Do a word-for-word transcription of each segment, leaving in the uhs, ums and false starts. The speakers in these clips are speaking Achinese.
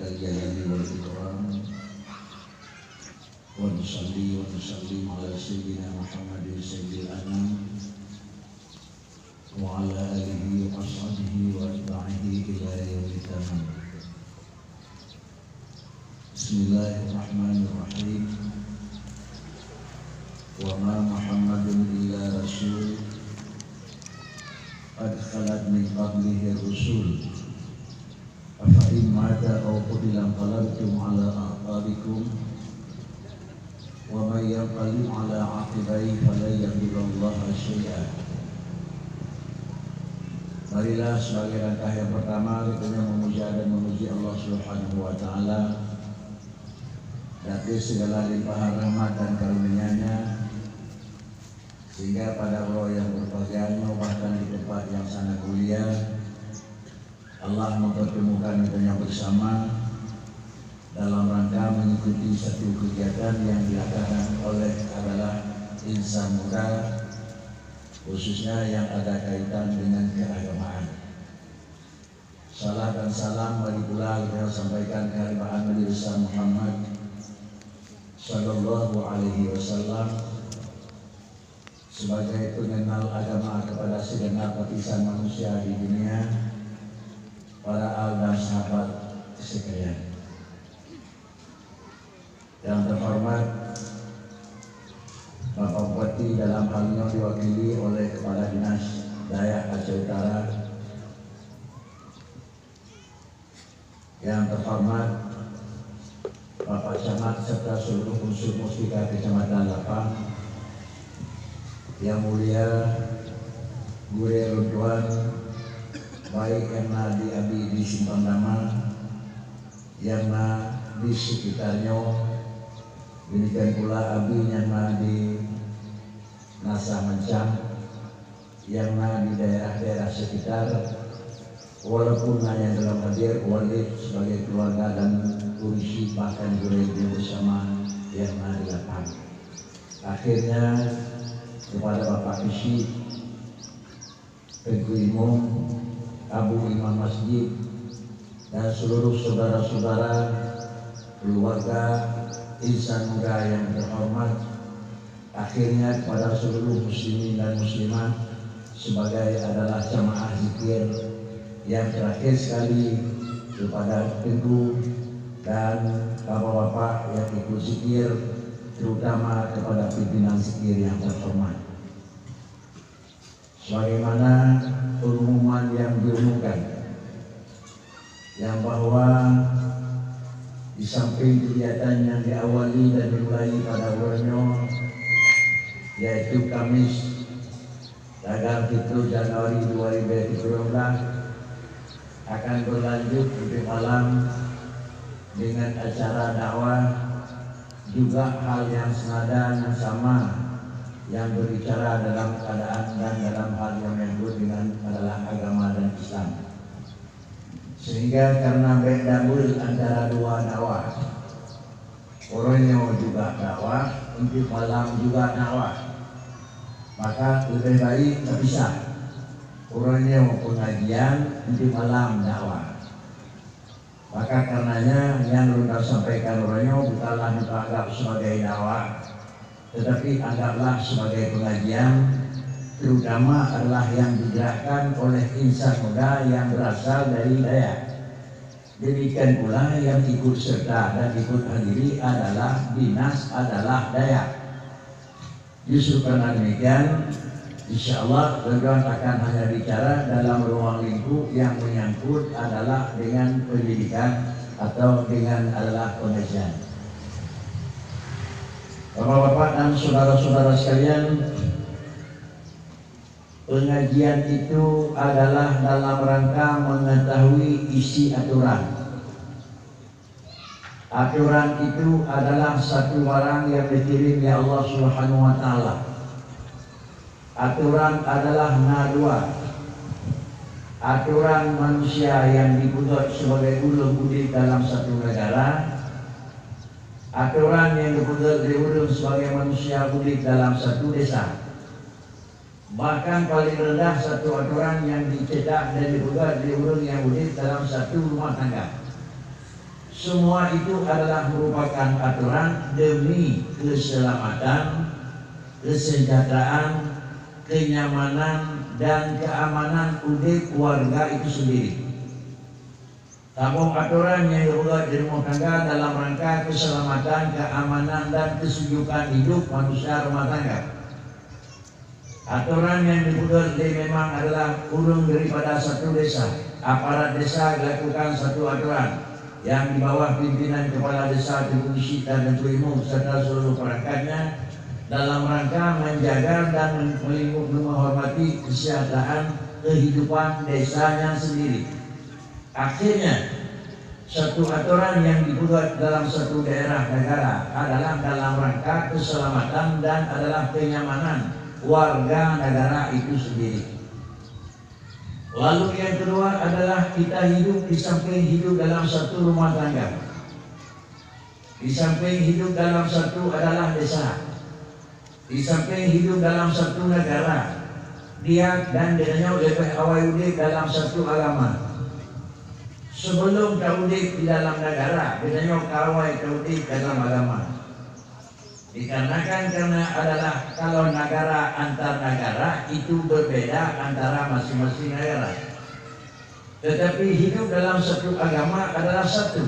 Al-Jalali wal Ikram. Wa nusalli wa nusallim ala Sayyidina Muhammadin Sayyidil Anam wa ala alihi wa ashabihi wa atba'ihi ila yaumil tamam. Bismillahirrahmanirrahim. Wa ma Muhammadun illa rasul qad khalat min qablihi rusul. Afa in mata aw qutila inqalabtum ala aqabikum, wa may yanqalib ala aqibaihi falan yadurrallaha syai'a. Marilah, sebagai langkah yang pertama, kita memuja dan memuji Allah Subhanahu wa Ta'ala, atas segala limpahan rahmat dan karunia-Nya, sehingga pada uroe yang berbahagia nyoe, bahkan di tempat yang sangat mulia, Allah mempertemukan kita bersama dalam rangka mengikuti satu kegiatan yang dilaksanakan oleh adalah insan muda, khususnya yang ada kaitan dengan keagamaan. Salam dan salam mari pula kita sampaikan kehadirat Nabi besar Muhammad sallallahu alaihi wasallam sebagai pengenal agama kepada segenap lapisan manusia di dunia, para al dan sahabat sekalian. Yang terhormat Bapak Bupati, dalam hal nyoe diwakili oleh Kepala Dinas Dayah Aceh Utara, yang terhormat Bapak Camat serta seluruh unsur Muspika Kecamatan Lapang, yang mulia gurée lôn tuan, baik nyang na di Abi di Simpang Dama, nyang na di sekitar nyoe, demikian pula Abi nyang na di Nasa Mancang, nyang na di daerah-daerah sekitar, walaupun na nyang dalam hadir, walid sebagai keluarga dan kursi bahkan gurée bersama nyang na di lapang. Akhirnya, kepada Bapak Keuchik, Teungku Imum, Abu Imam Masjid, dan seluruh saudara-saudara, keluarga, insan muda yang terhormat, akhirnya kepada seluruh muslimin dan muslimat, sebagai adalah jamaah zikir yang terakhir sekali kepada Teungku dan bapak-bapak yang ikut zikir, terutama kepada pimpinan zikir yang terhormat. Sebagaimana pengumuman yang diumumkan, yang bahwa di samping kegiatan yang diawali dan dimulai pada uroe nyoe, yaitu Kamis, tanggal tujuh Januari dua ribu tujuh belas, akan berlanjut untuk malam dengan acara dakwah, juga hal yang senada, yang sama, yang berbicara dalam keadaan dan dalam hal yang menyangkut dengan adalah agama dan Islam. Sehingga karena bèk double antara dua dakwah, uroe nyoe juga dakwah, untuk malam juga dakwah, maka lebih baik terpisah. Uroe nyoe pengajian, untuk malam dakwah. Maka karenanya, nyang lôn sampaikan uroe nyoe bukanlah meuanggap sebagai dakwah, tetapi anggaplah sebagai pengajian, terutama adalah yang digerakkan oleh insan muda yang berasal dari Dayak. Demikian pula yang ikut serta dan ikut hadiri adalah dinas adalah Dayak. Justru karena demikian, insya Allah, tuan-tuan akan hanya bicara dalam ruang lingkup yang menyangkut adalah dengan pendidikan atau dengan adalah pengajian. Bapak-bapak dan saudara-saudara sekalian, pengajian itu adalah dalam rangka mengetahui isi aturan. Aturan itu adalah satu barang yang dikirim ya Allah Subhanahu wa Ta'ala. Aturan adalah na dua. Aturan manusia yang dipeugét sebagai ureuëng udeb dalam satu negara. Aturan yang dipeugét lé ureuëng sebagai manusia udeb dalam satu desa. Bahkan paling rendah satu aturan yang dicetak dan dipeugét lé ureuëng nyang udeb dalam satu rumah tangga. Semua itu adalah merupakan aturan demi keselamatan, kesejahteraan, kenyamanan, dan keamanan udeb warga itu sendiri. Saboh atoran nyang geupeugét di rumoh tangga dalam rangka keselamatan, keamanan, dan kesejukan hidup manusia rumah tangga. Atoran nyang dipeugét lé memang adalah ureuëng daripada satu desa. Aparat desa gelakukan satu atoran nyang di bawah pimpinan kepala desa, Teungku Geuchik dan Teungku Imum serta seluruh perangkatnya dalam rangka menjaga dan men-, melindungi, menghormati kesejahteraan kehidupan desanya sendiri. Akhirnya, satu atoran nyang dipeugét dalam satu daerah negara adalah dalam rangka keselamatan dan adalah kenyamanan warga negara itu sendiri. Lalu yang kedua adalah kita hidup di samping hidup dalam satu rumah tangga. Di samping hidup dalam satu adalah desa, di samping hidup dalam satu negara, diat dan geutanyoe leubeh awai udeb dalam satu agama. Sebelum taudeb di dalam negara, geutanyoe ka awai taudeb dalam agama. Dikarenakan karena adalah kalau negara antar negara itu berbeda antara masing-masing negara. Tetapi hidup dalam satu agama adalah satu.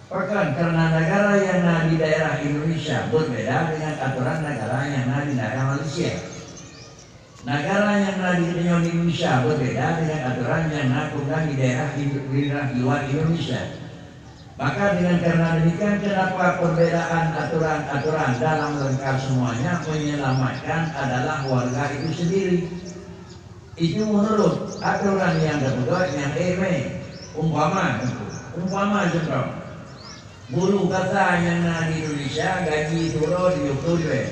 Pakon? Karena negara nyang na di daerah Indonesia berbeda dengan aturan negara nyang na di daerah Malaysia. Negara nyang na di, di Indonesia berbeda dengan aturan nyang na di daerah Indo-, daerah luar Indonesia. Maka dengan karena demikian, kenapa perbedaan aturan-aturan dalam rangka semuanya menyelamatkan adalah warga itu sendiri? Itu menurut aturan nyang geupeugét nyang ék mé. Umpama, umpama contoh, buruh gata nyang na di Indonesia gaji siuroe tujoh ploh ribèe.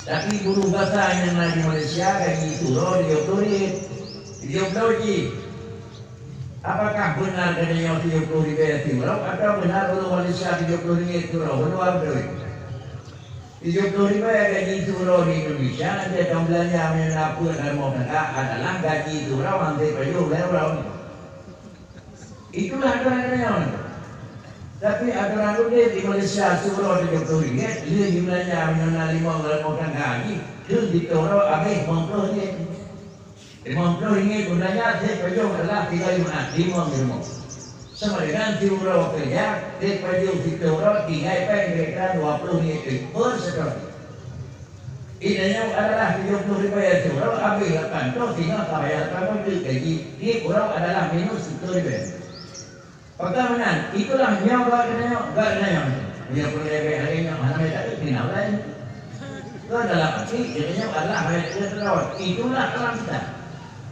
Tapi buruh gata nyang na di Malaysia gaji siuroe tujoh ploh ringgit. Tujoh ploh jih. Apakah benar geutanyoe tujoh ploh ribèe siuroe, atau benar ureuëng Malaysia tujoh ploh ringgit siuroe? Beudua beutôi. Tujoh ploh ribèe gaji siuroe di Indonesia, dan beulanja meunyoe na peuet lam rumoh tangga adalah gaji siuroe nyang sipajoh lhèe uroe. Itulah aturan geutanyoe. Tapi aturan udeb di Malaysia siuroe tujoh ploh ringgit, lheueh jibeulanja meunyoe na limong lam rumoh tangga jih, keu jitoro habéh limong ploh ringgit. Limong ploh ringgit beulanja, sipajoh adalah tiga lima, limong limong. Sama dengan siuroe keureuja, sipajoh siuroe tinggai péng kira-kira dua ploh ringgit per seutroe. Geutanyoe adalah tujoh ploh ribèe siuroe, habéh lapan ploh, singoh ka bayar lapan ploh, gaji tiep uroe adalah minus siploh ribèe. Pakon meunan, itulah nyoe geutanyoe, geutanyoe. Meunyoe peureulèe bèk lagèe nyoe, hana mita, tinggai laén. Keu dalam arti, geutanyoe adalah rakyat keu keudroe. Itulah alam kita.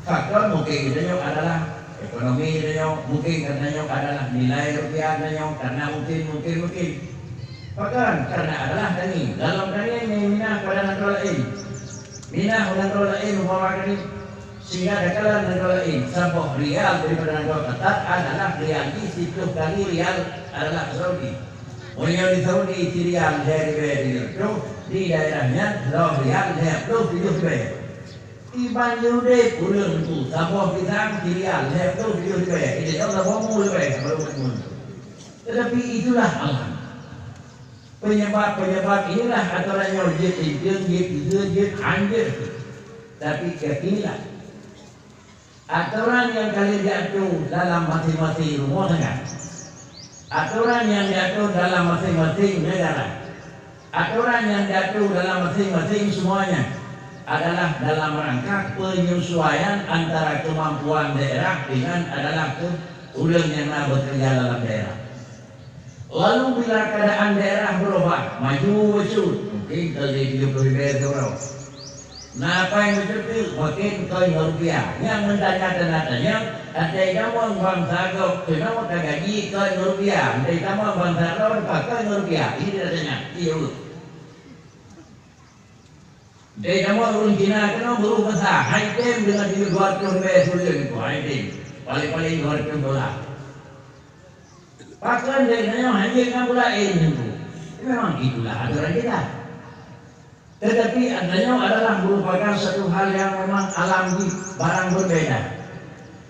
Faktor mungkin geutanyoe adalah ekonomi geutanyoe, mungkin geutanyoe adalah nilai rupiah geutanyoe, karena mungkin, mungkin, mungkin. Pakon? Karena adalah tangieng. Dalam tangieng nyan minah pada nanggroe laén. Minah u nanggroe laén umpama geutanyoe. Sehingga takalon nanggroe laén, saboh rial daripada nanggroe Qatar adalah rial jih siploh kali rial adalah Saudi. Meunyoe di Saudi sirial lhèe ribèe tujoh reutôh, di daerah nyan lhèe rial lhèe ploh tujoh ribèe. Iban udeb ureueng tu saboh pisang sirial lhèe ploh tujoh ribèe, jadi saboh mu ribèe baru mu. Tetapi itulah alam. Penyebab-penyebab inilah atoran nyoe jeuet linteung, jeuet peue, jeuet han jeuet. Tapi yakinilah, atoran nyang ka lheueh jiatur dalam maséng-maséng rumoh tangga, atoran nyang jiatur dalam maséng-maséng negara, atoran nyang jiatur dalam maséng-maséng semuanya adalah dalam rangka penyesuaian antara kemampuan daerah dengan adalah ke ureueng nyang na bekerja dalam daerah. Lalu bila keadaan daerah berubah, maju bacut, mungkin keu lhèe tujoh ploh ribèe siuroe. Na paih meuteupeu, mungkin keu lhèe rupiah. Nyang meuntanya teuntang nyan, até jameun bansa gob keunoe tagaji keu lhèe rupiah, até jameun bansa droe ka keu lhèe rupiah. Ini teuntanya, iya. Dai tamong ureueng Cina keunoe beuruh masa, hai tem deungon dua ratus ribèe suleuen tu, hai tem. Paléng-paléng dua ratus dolar. Pakon dai nyoe hana nyang beulaén nyan tu. Memang itulah atoran kita. Tetapi atoran nyoe adalah merupakan satu hal yang memang alam jih, barang berbeda.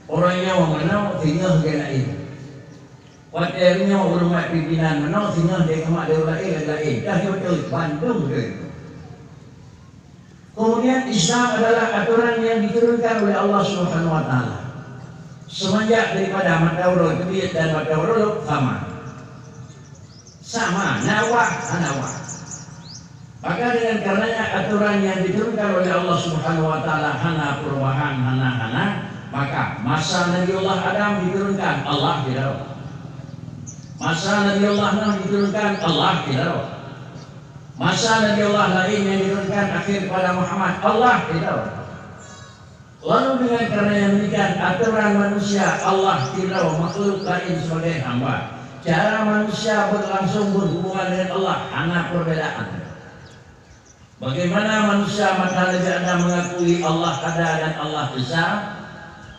Ureueng nyoe meunoe, singoh geuh laén. Watée nyoe ureuëng mat pimpinan meunoe singoh deh umat deungon laén lagée laén, dah nyoe deuh bandum deuh. Kemudian Islam adalah aturan yang diturunkan oleh Allah Subhanahu wa Taala. Semenjak daripada mata uroe teubiet dan mata uroe lhok sama. Sama, na wah, hana wah. Maka dengan karenanya aturan yang diturunkan oleh Allah Subhanahu wa Taala hana perubahan, hana, hana, maka masa Nabiullah Adam diturunkan Allah tidak. Masa Nabiullah Nuh diturunkan Allah tidak. Masa Nabiullah lain yang diturunkan akhir kepada Muhammad Allah tidak. Lalu dengan karena yang demikian aturan manusia Allah tidak makhluk lain sebagai hamba. Cara manusia berlangsung berhubungan dengan Allah hana perbedaan. Bagaimana manusia masa Nabi Adam mengakui Allah ada dan Allah esa,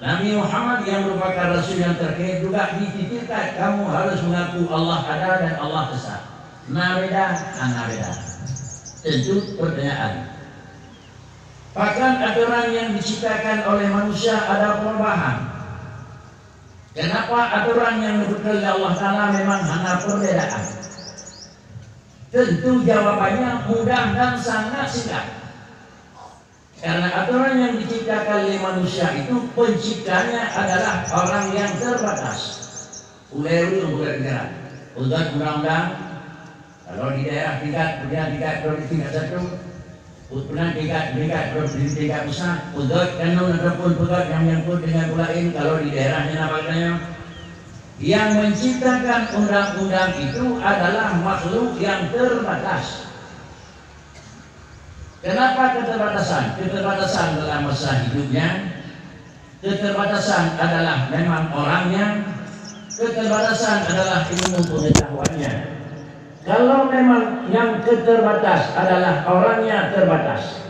Nabi Muhammad yang merupakan Rasul yang terakhir juga dititipkan kamu harus mengaku Allah ada dan Allah esa. Na beda, hana beda. Tentu pertanyaan. Bahkan aturan yang diciptakan oleh manusia ada perubahan. Kenapa aturan yang dibuat oleh Allah Taala memang hana perbedaan? Tentu jawabannya mudah dan sangat singkat. Karena aturan yang diciptakan oleh manusia itu penciptanya adalah orang yang terbatas. Uleh ureuëng bukan negara. Peugah undang-undang, kalau di daerah tingkat, kemudian tingkat provinsi tingkat satu, kemudian tingkat, tingkat provinsi tingkat pusat, peugah kanun ataupun peugah yang menyangkut dengan pula lain, kalau di daerahnya apa katanya, yang menciptakan undang-undang itu adalah makhluk yang terbatas. Kenapa keterbatasan? Keterbatasan dalam masa hidupnya, keterbatasan adalah memang orangnya, keterbatasan adalah ilmu pengetahuannya. Kalau memang yang keterbatas adalah orangnya terbatas,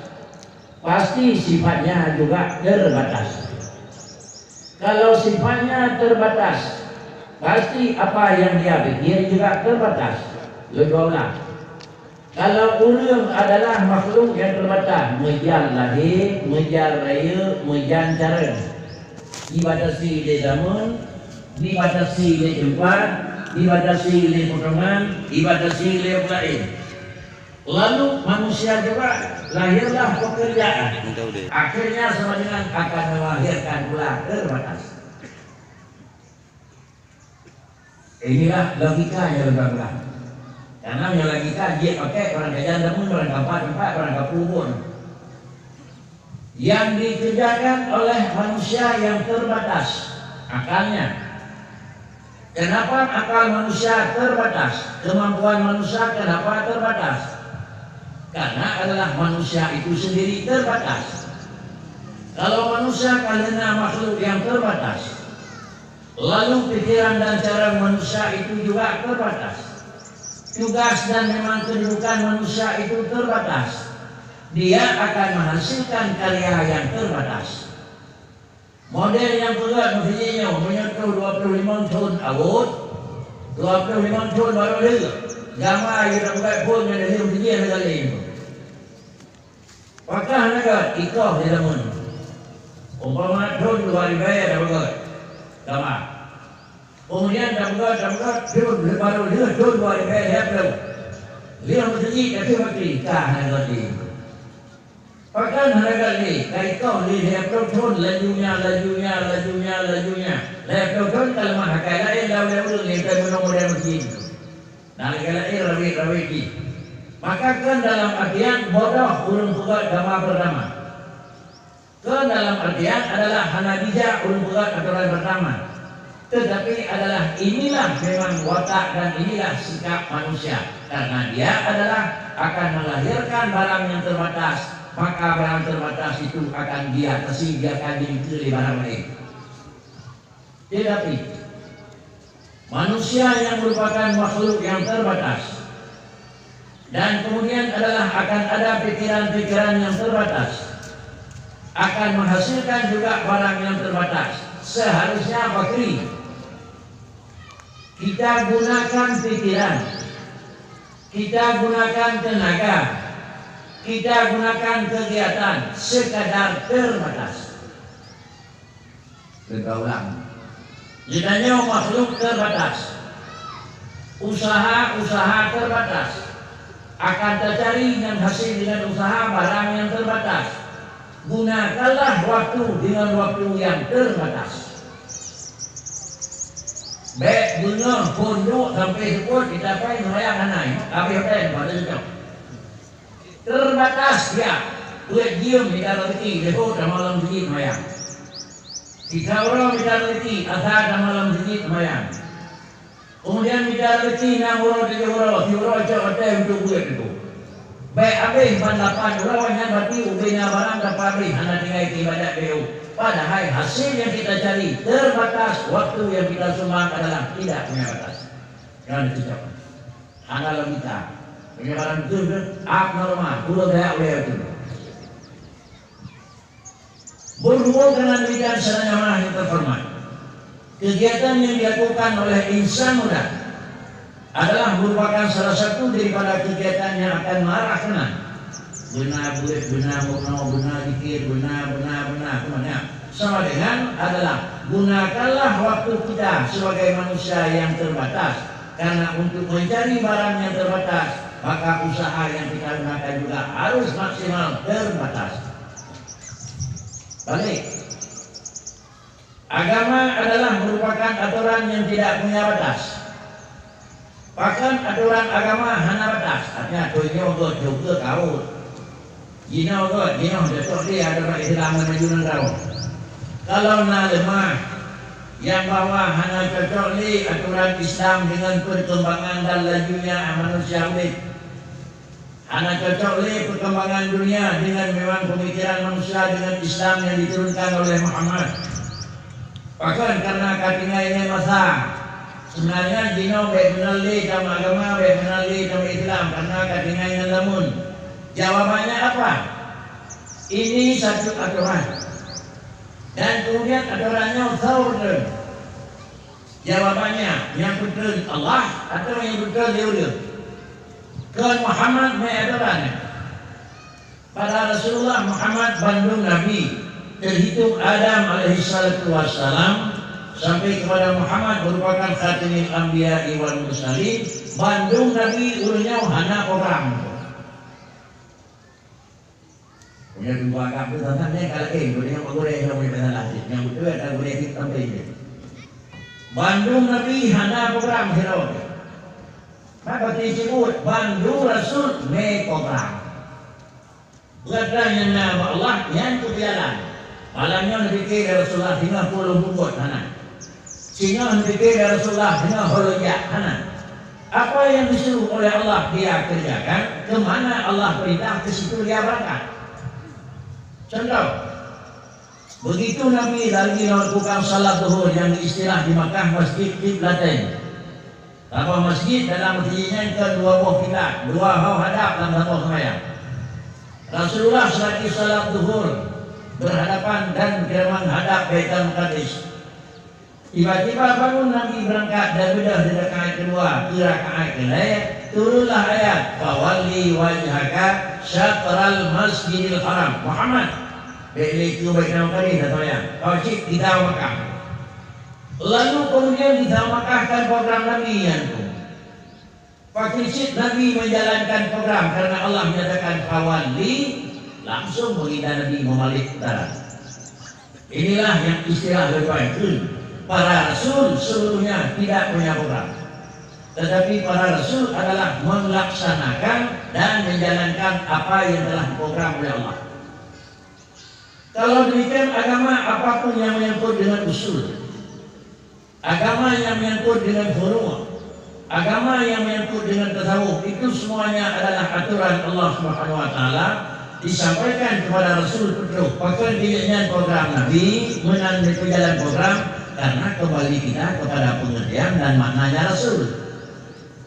pasti sifatnya juga terbatas. Kalau sifatnya terbatas, pasti apa yang dia pikir juga terbatas. Leuh dua ulang. Kalau ureuëng adalah makhluk yang terbatas, meujan lahé, meujan rayeuk, meujan carông. Dibatasi lé zaman, dibatasi lé teumpat, dibatasi lé potongan, dibatasi lé ureuëng laén. Lalu manusia juga lahirlah pekerjaan. Akhirnya sama dengan akan melahirkan pula terbatas. Inilah logika yang berlaku. Karena yang logika dia pakai orang kerja namun orang tempat tempat orang kapubun. Yang dikerjakan oleh manusia yang terbatas akalnya. Kenapa akal manusia terbatas? Kemampuan manusia kenapa terbatas? Karena adalah manusia itu sendiri terbatas. Kalau manusia karena makhluk yang terbatas, lalu pikiran dan cara manusia itu juga terbatas. Tugas dan memang kedudukan manusia itu terbatas. Dia akan menghasilkan karya yang terbatas. Model nyang peugah meusijihnyoe meunyoe troh dua puluh limong thon awot, dua puluh limong thon barô lheueh, gama jeuet tapeugah phon ngon lheueh meusijiéh lagée nyoe. Pakah hana gét ikoh di lamun. Umpama thon dua ribée tapeugah gama. Kemudian tapeugah, tapeugah thon barô lheueh thon dua ribée lhée ploh. Lheueh meusijiéh ka teuh mati, ka hana gét lé. Pakon hana gét lé, ka ikoh lé lhée ploh thon laju nyan, laju nyan, laju nyan, laju nyan. Lhée ploh thon ka leumah akai laén lam lhée ureuëng nyang ka meunong model meusijiéh. Na lagée laén rawét-rawét jih. Maka kon dalam artian bodoh ureuëng peugah gama pertama. Kon dalam artian adalah hana bijak ureuëng peugah aturan pertama. Tetapi adalah inilah memang watak dan inilah sikap manusia. Karena dia adalah akan melahirkan barang yang terbatas, maka barang terbatas itu akan diatasi, dia akan diengkeue lé barang lain. Tetapi manusia yang merupakan makhluk yang terbatas dan kemudian adalah akan ada pikiran-pikiran yang terbatas, akan menghasilkan juga barang yang terbatas. Seharusnya bakri kita gunakan pikiran, kita gunakan tenaga, kita gunakan kegiatan sekadar terbatas. Pergaulan. Geutanyoe makhluk terbatas. Usaha-usaha terbatas. Akan tacari nyang hase deungon usaha barang nyang terbatas. Gunakanlah waktu deungon waktu nyang terbatas. Bék beungoh phôn duek sampoe seupôt, kita pai seumayang hana, habéh hotel, pada cocok. Terbatas, ya. Peuet jeuem mita raseuki, leuhô tamong lam meuseujid seumayang. Sisa uroe mita raseuki, asa tamong lam meuseujid seumayang. Keumudian mita raseuki nam uroe tujoh uroe, siuroe cok watèe untuk buet teungku. Bèk habéh ban lapan uroe nyan, berarti ubé na barang dapat habéh, hana tinggai keu ibadat beu. Padahai hasil yang kita cari terbatas, waktu yang kita sumbang adalah tidak punya batas. Jangan dicocok. Hana logika. Punya barang beutôi, abnormal, pura gaya ulèe itu. Berhubung dengan demikian, saudara jamaah yang terhormat, kegiatan yang dilakukan oleh insan muda adalah merupakan salah satu daripada kegiatan yang akan mengarah keunan. Beuna buet, beuna meurunoe, beuna zikir, beuna, beuna, beuna, semuanya. Sama dengan adalah gunakanlah waktu kita sebagai manusia yang terbatas, karena untuk mencari barang yang terbatas, maka usaha yang kita gunakan juga harus maksimal terbatas. Balik. Agama adalah merupakan atoran nyang tidak punya batas. Pakon atoran agama hana batas? Artinya, tujoh göt, tujoh göt, jinoe göt, jinoe cocok lé atoran Islam ngon Melayu ngon Arab. Kalau na leumah nyang bahwa hana cocok lé atoran Islam dengan perkembangan dan lajunya manusia udép, hana cocok lé perkembangan dunia dengan memang pemikiran manusia dengan Islam yang diturunkan oleh Muhammad. Pakon karena ka tinggai ngon masa. Sebenarnya jinoe bèk meunan lé tameuagama, bèk meunan lé tameuislam, karena ka tinggai ngon lamun. Jawabannya apa? Ini satu aturan. Dan kemudian aturannya thaur. Jawabannya, nyang beutôi Allah atau nyang beutôi lé ureueng? Kon Muhammad meuatoran nyan. Pada Rasulullah Muhammad bandum nabi, terhitung Adam alaihissalatu wassalam sampai kepada Muhammad merupakan khatimil anbiya'i wal mursalin, bandum nabi ureueng nyoe hana program. Punya dua agam tu tantang ni kalau eh, boleh yang boleh yang boleh masalah ni. Yang betul ada boleh kita sampai ni. Bandum nabi hana program hero. Maka disebut bandum rasul me program. Berada yang nama Allah yang tu jalan. Malam nyoe neupiké lé Rasulullah singoh puluh bungkot hana. Singoh neupiké lé Rasulullah singoh holo jak hana. Apa yang disuruh oleh Allah dia kerjakan, ke mana Allah perintah ke situ dia berangkat. Contoh, begitu Nabi lagi melakukan salat zuhur yang istilah di Makkah Masjid Qiblatain. Saboh masjid, dalam masjid nyan ka dua boh kiblat, dua ho hadap lam saboh seumayang. Rasulullah selagi salat zuhur berhadapan dan menghadap Baitul Maqdis. Tiba-tiba bangun Nabi berangkat dari rakaat kedua ke rakaat keulhèe, turunlah ayat, "Fawalli wajhaka syatral Masjidil Haram." Muhammad, bèk lé keu Baitul Maqdis, dah sayang. Kau cit kita Makkah. Lalu kemudian disamakahkan program Nabi nyan tu. Pakon cit Nabi menjalankan program karena Allah menyatakan fawalli, langsung baginda Nabi memalik utara. Inilah yang istilah leupah kheun. Para rasul seluruhnya tidak punya program. Tetapi para rasul adalah melaksanakan dan menjalankan apa yang telah diprogram oleh Allah. Kalau demikian, agama apapun yang menyangkut dengan usul, agama yang menyangkut dengan furu', agama yang menyangkut dengan tasawuf, itu semuanya adalah aturan Allah Subhanahu wa Taala, disampaikan kepada Rasul peutrôh. Pakon jih nyan program Nabi, meunan neujalan program, karena kembali kita kepada pengertian dan maknanya Rasul.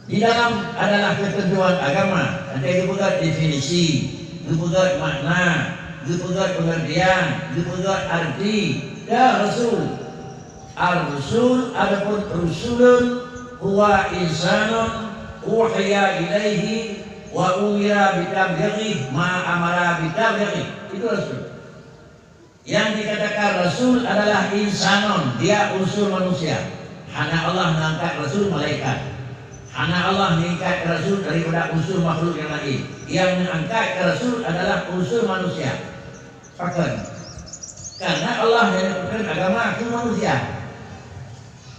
Di dalam adalah ketentuan agama, ada geupeugah definisi, geupeugah makna, geupeugah pengertian, geupeugah arti. Ya Rasul, ar-rasul adapun rusulun huwa insanun uhiya ilaihi wa umira bitablighi ma amara bitablighi. Itu rasul. Yang dikatakan rasul adalah insanon, dia unsur manusia. Hana Allah mengangkat rasul malaikat. Hana Allah neuangkat keu rasul daripada unsur makhluk nyang laén. Nyang neuangkat keu rasul adalah unsur manusia. Pakon? Karena Allah nyang neupeutreun agama keu manusia.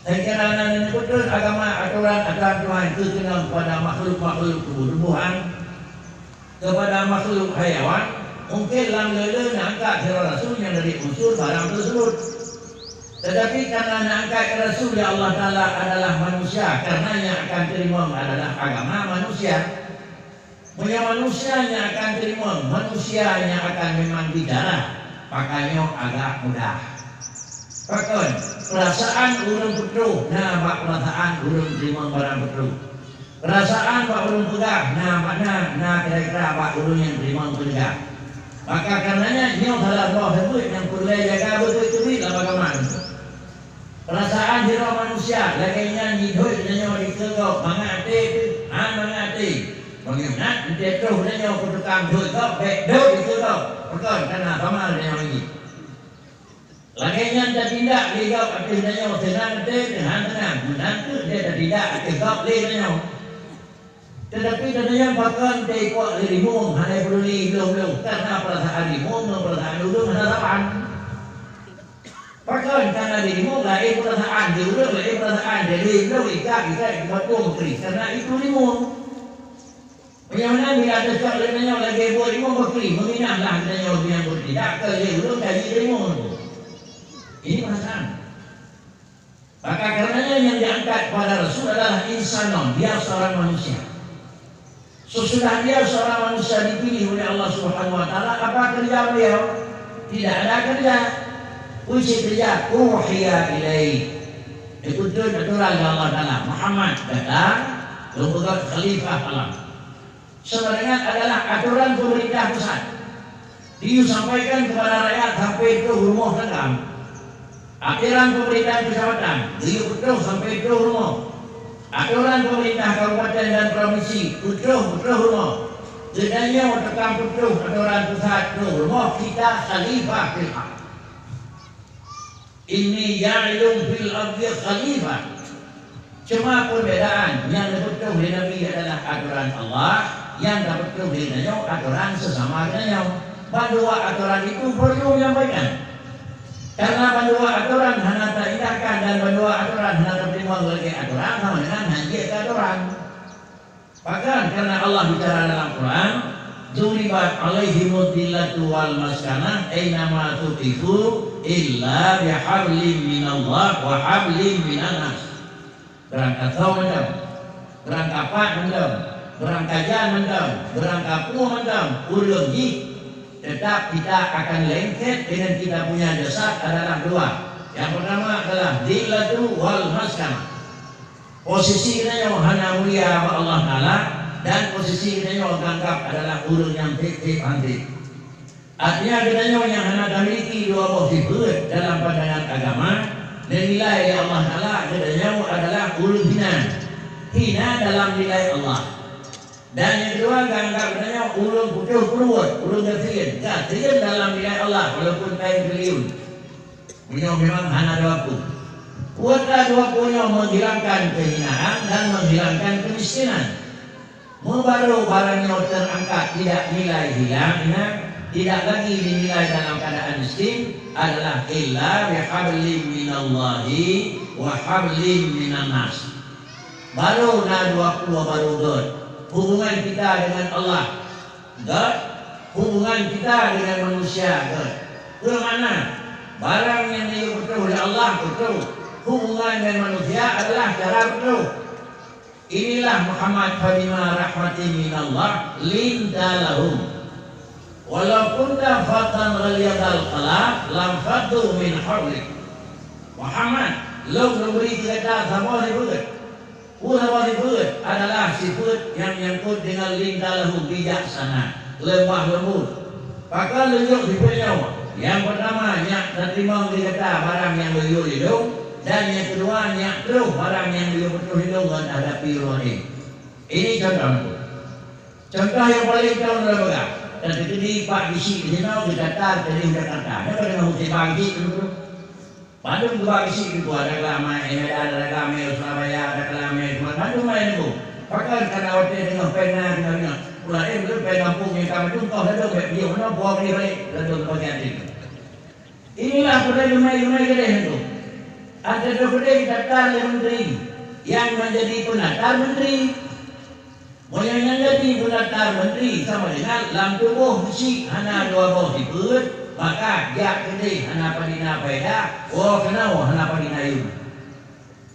Sehingga na neupeutreun agama, atoran-atoran Tuhan keu keunong kepada makhluk-makhluk tuboh-tubohan, kepada makhluk hayawan, mungkin lam le-le neuangkat sidroe rasul nyang dari unsur barang tersebut. Tetapi karena neuangkat rasul lé Allah Taala adalah manusia, karenanya akan teurimong adalah agama manusia. Meunyoe manusia nyang akan teurimong, manusia nyang akan memang bicara, maka nyoe agak mudah. Pakon? Peurasaan ureuëng peutroh na bak peurasaan ureuëng teurimong barang peutroh. Peurasaan bak ureuëng peugah na bak na, na kira-kira bak ureuëng nyang teurimong peugah. Maka karenanya nyoe salah droe sabeue nyang peureulée jaga beutôi-beutôi lam agama. Peurasaan sidroe manusia lagée nyan jidhôt geutanyoe dikeue gob mangat até teuh, han mangat até. Meunyoe na, eunteuk troh geutanyoe keu tukang dhôt gob, bék dhôt dikeue gob. Pakon? Kana sama geutanyoe ngieng. Lagée nyan tatindak lé gob ateueh geutanyoe, seunang até teuh, han seunang, meunan kheueh lé tatindak ateueh gob lé geutanyoe. Teutapi geutanyoe pakon teuikot lé rimueng, hana peuduli lôn-lôn, karena peurasaan rimueng ngon peurasaan ulôn hana saban. Pakon? Karena di rimueng laén peurasaan, di ulôn laén peurasaan, jadi lôn ikat, ikat, ikat, ikat, karena itu rimueng. Meunyoe meunan, bila teucok lé geutanyoe lagée buet rimueng, beukri, meuminah lah geutanyoe nyang buet tidak, keu lé ulôn ka jiteurimong. Ini perasaan. Maka karenanya yang diangkat kepada Rasul adalah insanon, dia seorang manusia. Sesudah dia seorang manusia dipilih oleh Allah Subhanahu wa Taala, apa kerja beliau? Tidak ada kerja. Kunci kerja, uhiya ilaih. Dituntut aturan oleh Allah Taala. Muhammad datang, lôn peugah khalifah alam. Sebenarnya adalah aturan pemerintah pusat. Disampaikan kepada rakyat sampai troh rumoh tangga. Aturan pemerintah kecamatan, geuyue peutroh sampai troh rumoh. Aturan pemerintah kabupaten dan provinsi, peutroh, peutroh rumoh. Geutanyoe tukang peutroh aturan pusat troh rumoh, kita khalifah fil ard. Inni ja'ilun fil ardi khalifah. Cuma perbedaan nyang geupeutôh lé Nabi adalah atoran Allah, nyang geupeutôh lé geutanyoe atoran sesama geutanyoe. Bandua atoran itu perlu menyampaikan. Karena bandua atoran hana taindahkan dan bandua atoran hana tapeutimang lagée atoran, sama dengan hanjeuet keu atoran. Bahkan karena Allah bicara dalam Quran, "Duribat alaihimud dillatu wal maskanah, ainama tuqifu illa bihablim minallah wa hablim minan nas." Beurangkat soe mantong, beurangkat pat mantong, beurangkat jan mantong, beurangkat peue mantong, ureuëng jih, tetap kita akan lengket dengan kita punya jasad adalah dua. Yang pertama adalah dillatu wal maskanah. Posisi geutanyoe hana mulia bak Allah Taala, dan posisi geutanyoe geuanggab adalah ureuëng nyang tieb-tieb hanté. Artinya geutanyoe nyang hana tamiliki dua boh sifeuet dalam pandangan agama, dan nilai lé Allah Taala geutanyoe adalah ureuëng hina. Hina dalam nilai Allah. Dan nyang keudua, geuanggab geutanyoe ureuëng putôh peuruwot, ureuëng gasien. Gasien dalam nilai Allah, walaupun kain triliun. Meunyoe memang hana dua peue. Kuasa dua peue nyoe menghilangkan kehinaan dan menghilangkan kemiskinan. Meubarô barang nyoe terangkat tidak nilai hilang, tidak lagi dinilai dalam keadaan miskin adalah illa bihablim minallahi wa hablim minan nas. Barô na dua peue barô gét. Hubungan kita dengan Allah gét, hubungan kita dengan manusia gét. Peue makna? Barang nyang geupeutôh lé Allah putôh. Hubungan dengan manusia adalah cara putôh. Inilah Muhammad, "Fabima rahmatin minallah linta lahum. Walau kunta faddan ghalidhal qalb lanfaddu min haulik." Muhammad, lôn neubri keu gata saboh sifeuet. Peue saboh sifeuet? Adalah sifeuet nyang nyangkot dengan linta lahum, bijaksana, lemah lembut. Pakon lôn jok sifeuet nyoe? Nyang peurtama, nyak tateurimong di gata barang nyang lôn yue lé lôn, dan nyang keudua, nyak troh barang nyang lôn putôh lé lôn ngon tahadapi ureuëng laén. Ini contoh. Contoh nyang paleng teuntèe lôn peugah, tateukeudi Pak Geuchik di sinoe geugata keudeh u Jakarta. Nyoe ka deungoe musibah Geuchik dulu. Bandum geuba Geuchik dulu, ada Keulamak, eh, Medan, ada Keulamak, Surabaya, ada Keulamak, Tuban, bandum main dulu. Kan karena watèe deungon pèng na, deungon, deungon. Pula, eh, belum pèng gampông nyang ka maju, toh ladôm bèk biyeu, na buah beli balik, ladôm bagi até. Inilah peureulee geumai-geumai keudeh tu. Antara keudeh didaftar lé menteri, nyang menjadi pengantar menteri. Meunyoe nyang jadi pengantar menteri sama dengan lam tuboh beusi hana dua boh sipeuet, maka jak keudeh hana padum na faedah, woe keunoe hana padum na yum.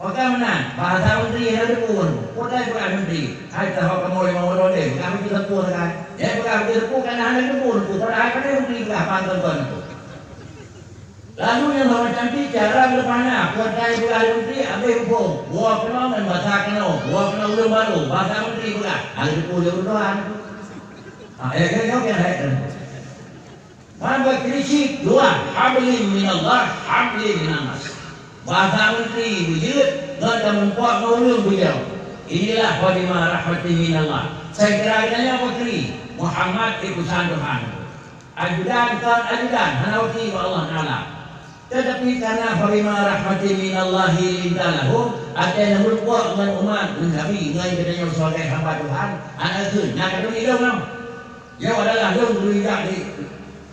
Pakon meunan, bahasa menteri hana teupeue, peue peugah menteri, hai taho kamoe limong uroe deh, peugah beutôi teupeue sagai. Dia peugah beutôi teupeue, karena hana teupeue, padahai pandai menteri peugah, paham tuan-tuan tu. Lalu nyang lôn macam pih, cara geupeugah na, peue nyang peugah lé menteri, habéh muphom. Woe keunoe ngon basa keunoe, woe keunoe ureueng barô, basa menteri peugah, hana teupeue lé ureueng tuha. Ha, ya, ya, ya, ya, ya. Man bakri cit dua, hablum minallah, hablum minannas. Basa menteri beujeuet, ngon tameurumpok ngon ureueng beujaweueb. Inilah fabima rahmatin minallah. Saya kira geutanyoe bakri, Muhammad utusan Tuhan. Ajudan kon ajudan, hana wakil bak Allah Taala. Tetapi karena fabima rahmatin minallahi linta lahum, até na meurumpok ngon umat, ngon Nabi, ngon geutanyoe sebagai hamba Tuhan, hana kheun, na ka teurilông nyoe. Nyoe adalah lôn geurijak di.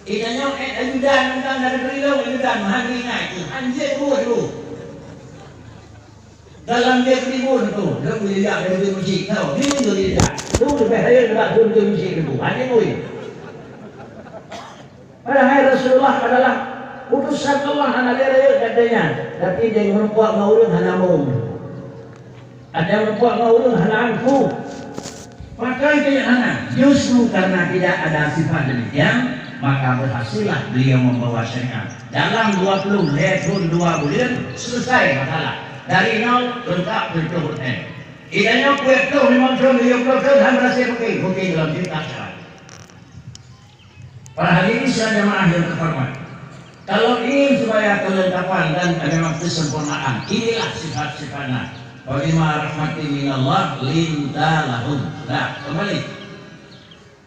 Geutanyoe, eh, ajudan, mantong na ka teurilông, ajudan, meuhan geuingat, han jeuet buet dulu. Dalam dia tribun tu, lôn geujak dari masjid. Tahu, dia tu geujak. Tu lebih hayat daripada tu dia masjid tu. Hanya tu. Padahai Rasulullah adalah utusan Allah, hana lé rayeuk gata nyan. Tapi dia meureumpok ngon ureueng hana mum. Ada meureumpok ngon ureueng hana angkuh. Maka itu yang hana. Justru karena tidak ada sifat demikian, maka berhasillah beliau membawa syariat. Dalam dua puluh lhèe thôn dua buleuen, selesai masalah. Dari nol, leungkap tujoh peureusén. Idanyoe peuet ploh, limong thôn, tujoh ploh thôn, han berhasil mungkin. Mungkin dalam cerita sekarang. Para hadirin sidang jamaah yang terhormat, kalau ingin supaya kelengkapan dan memang kesempurnaan, inilah sifat-sifatnya. Fabima rahmatin minallah linta lahum. Nah, kembali.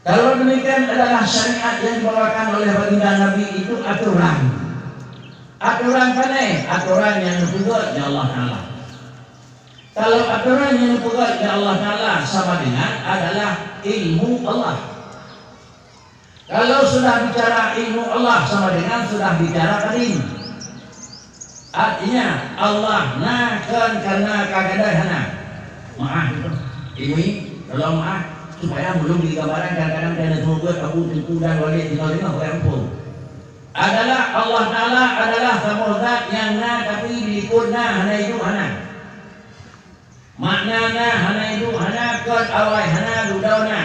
Kalau demikian adalah syariat yang dibawakan oleh baginda Nabi itu aturan. Aturan pané, aturan yang dipeugah oleh Allah Taala. Kalau aturan yang dipeugah oleh Allah Taala sama dengan adalah ilmu Allah. Kalau sudah bicara ilmu Allah sama dengan sudah bicara kadim. Artinya, Allah na kon karena ka gadôh hana. Maaf itu. Ibu, tolong maaf. Supaya belum digambarkan kadang-kadang dan semua buat Abu Tengku dan Walid tinggal dengar orang pun. Adalah Allah Taala adalah saboh zat nyang na tapi dilikot na hana idup hana. Makna na hana idup hana, kon awai hana, dudoe na.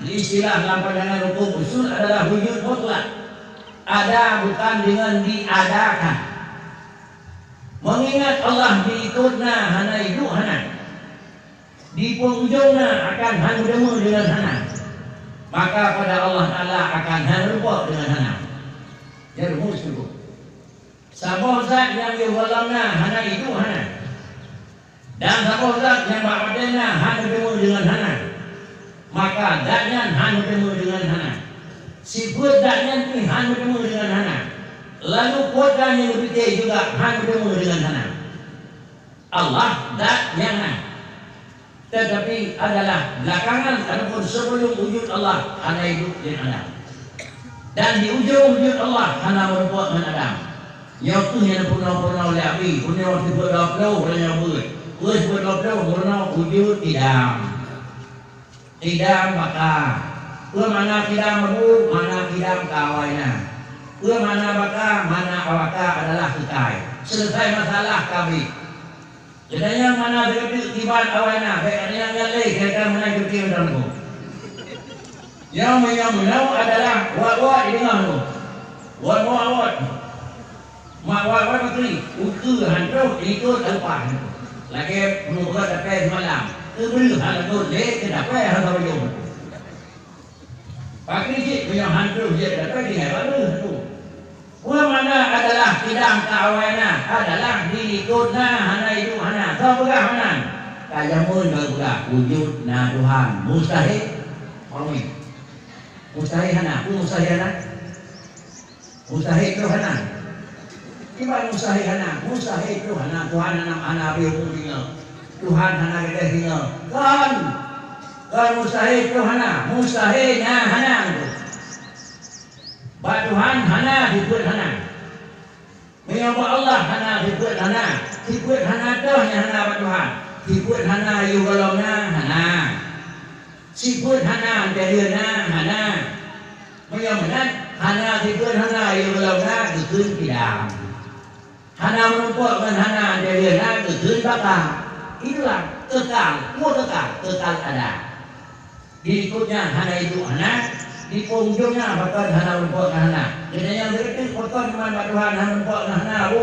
Di istilah lam pandangan hukum usul adalah wujud mutlak. Ada bukan dengan diadakan. Mengingat Allah diikot na hana idup hana. Di penghujung na akan han meuteumé dengan hana. Maka pada Allah Taala akan han meurumpok dengan hana. Nyan rumus tu. Saboh zat nyang di lam na hana idup hana. Dan saboh zat nyang bak watèe na han meuteumé dengan hana, maka zat nyan han meuteumé dengan hana. Sifeuet zat nyan pih han meuteumé dengan hana. Lalu kuasa nyang geupike juga han meuteumé dengan hana. Allah zat nyang na. Tetapi adalah belakangan ataupun sebelum wujud Allah hana idup di alam. Dan di ujong wujud Allah hana meurumpok ngon Adam. Nyoe kheueh nyang peurunoe-peurunoe lé Abi, peurunoe sifeuet dua ploh, ureueng nyang beuet. Peue sifeuet dua ploh, peurunoe wujud idam. Idam baka. Peue makna idam, Abu? Makna idam ka awai na. Peue makna baka? Makna awaka adalah keukai. Selesai masalah ka abéh. Geutanyoe mana teukeudeuek kiban awai na, bèk geutanyoe nyan lé, kira-kira meunan geutanyoe dalam buku. Nyang meunyoe meunoe adalah wat-wat di deungoe tu. Wat-wat, wat. Mak wat-wat beutôi, ukeue han troh, ikot leupah. Lagèe peue geupeugah dapée seumalam, keubeureuh han leugot lé keu dapée han saboh jeuem. Pakri cit meunyoe han troh jeuet dapée tinggai babeue tu. Peue makna adalah idam ka awai na? Adalah diikot na, hana idup hana. Soe peugah meunan? Ka jameun ka geupeugah, wujud na Tuhan. Mustahil? Amin. Mustahil hana? Peue mustahil hana? Mustahil troh hana? Kiban mustahil hana? Mustahil troh hana. Tuhan hana, hana habéh umu singoh. Tuhan hana gadôh singoh. Kon! Kon mustahil troh hana, mustahil nyan hana tu. Bak Tuhan hana sifeuet hana. Meunyoe bak Allah hana sifeuet hana, sifeuet hana toh nyang hana bak Tuhan. Sifeuet hana yôh gohlom na hana. Sifeuet hana anteureu na hana. Meunyoe meunan, hana sifeuet hana yôh gohlom na geukheun kidang. Hana meurumpok ngon hana anteureu na geukheun baka. Itulah kekal, peue kekal, kekal ada. Di likot nyan hana iduek hana, di penghujong nyan pakon hana meurumpok ngon hana. Geutanyoe beureuti pakon iman bak Tuhan hana meurumpok ngon hana, bu,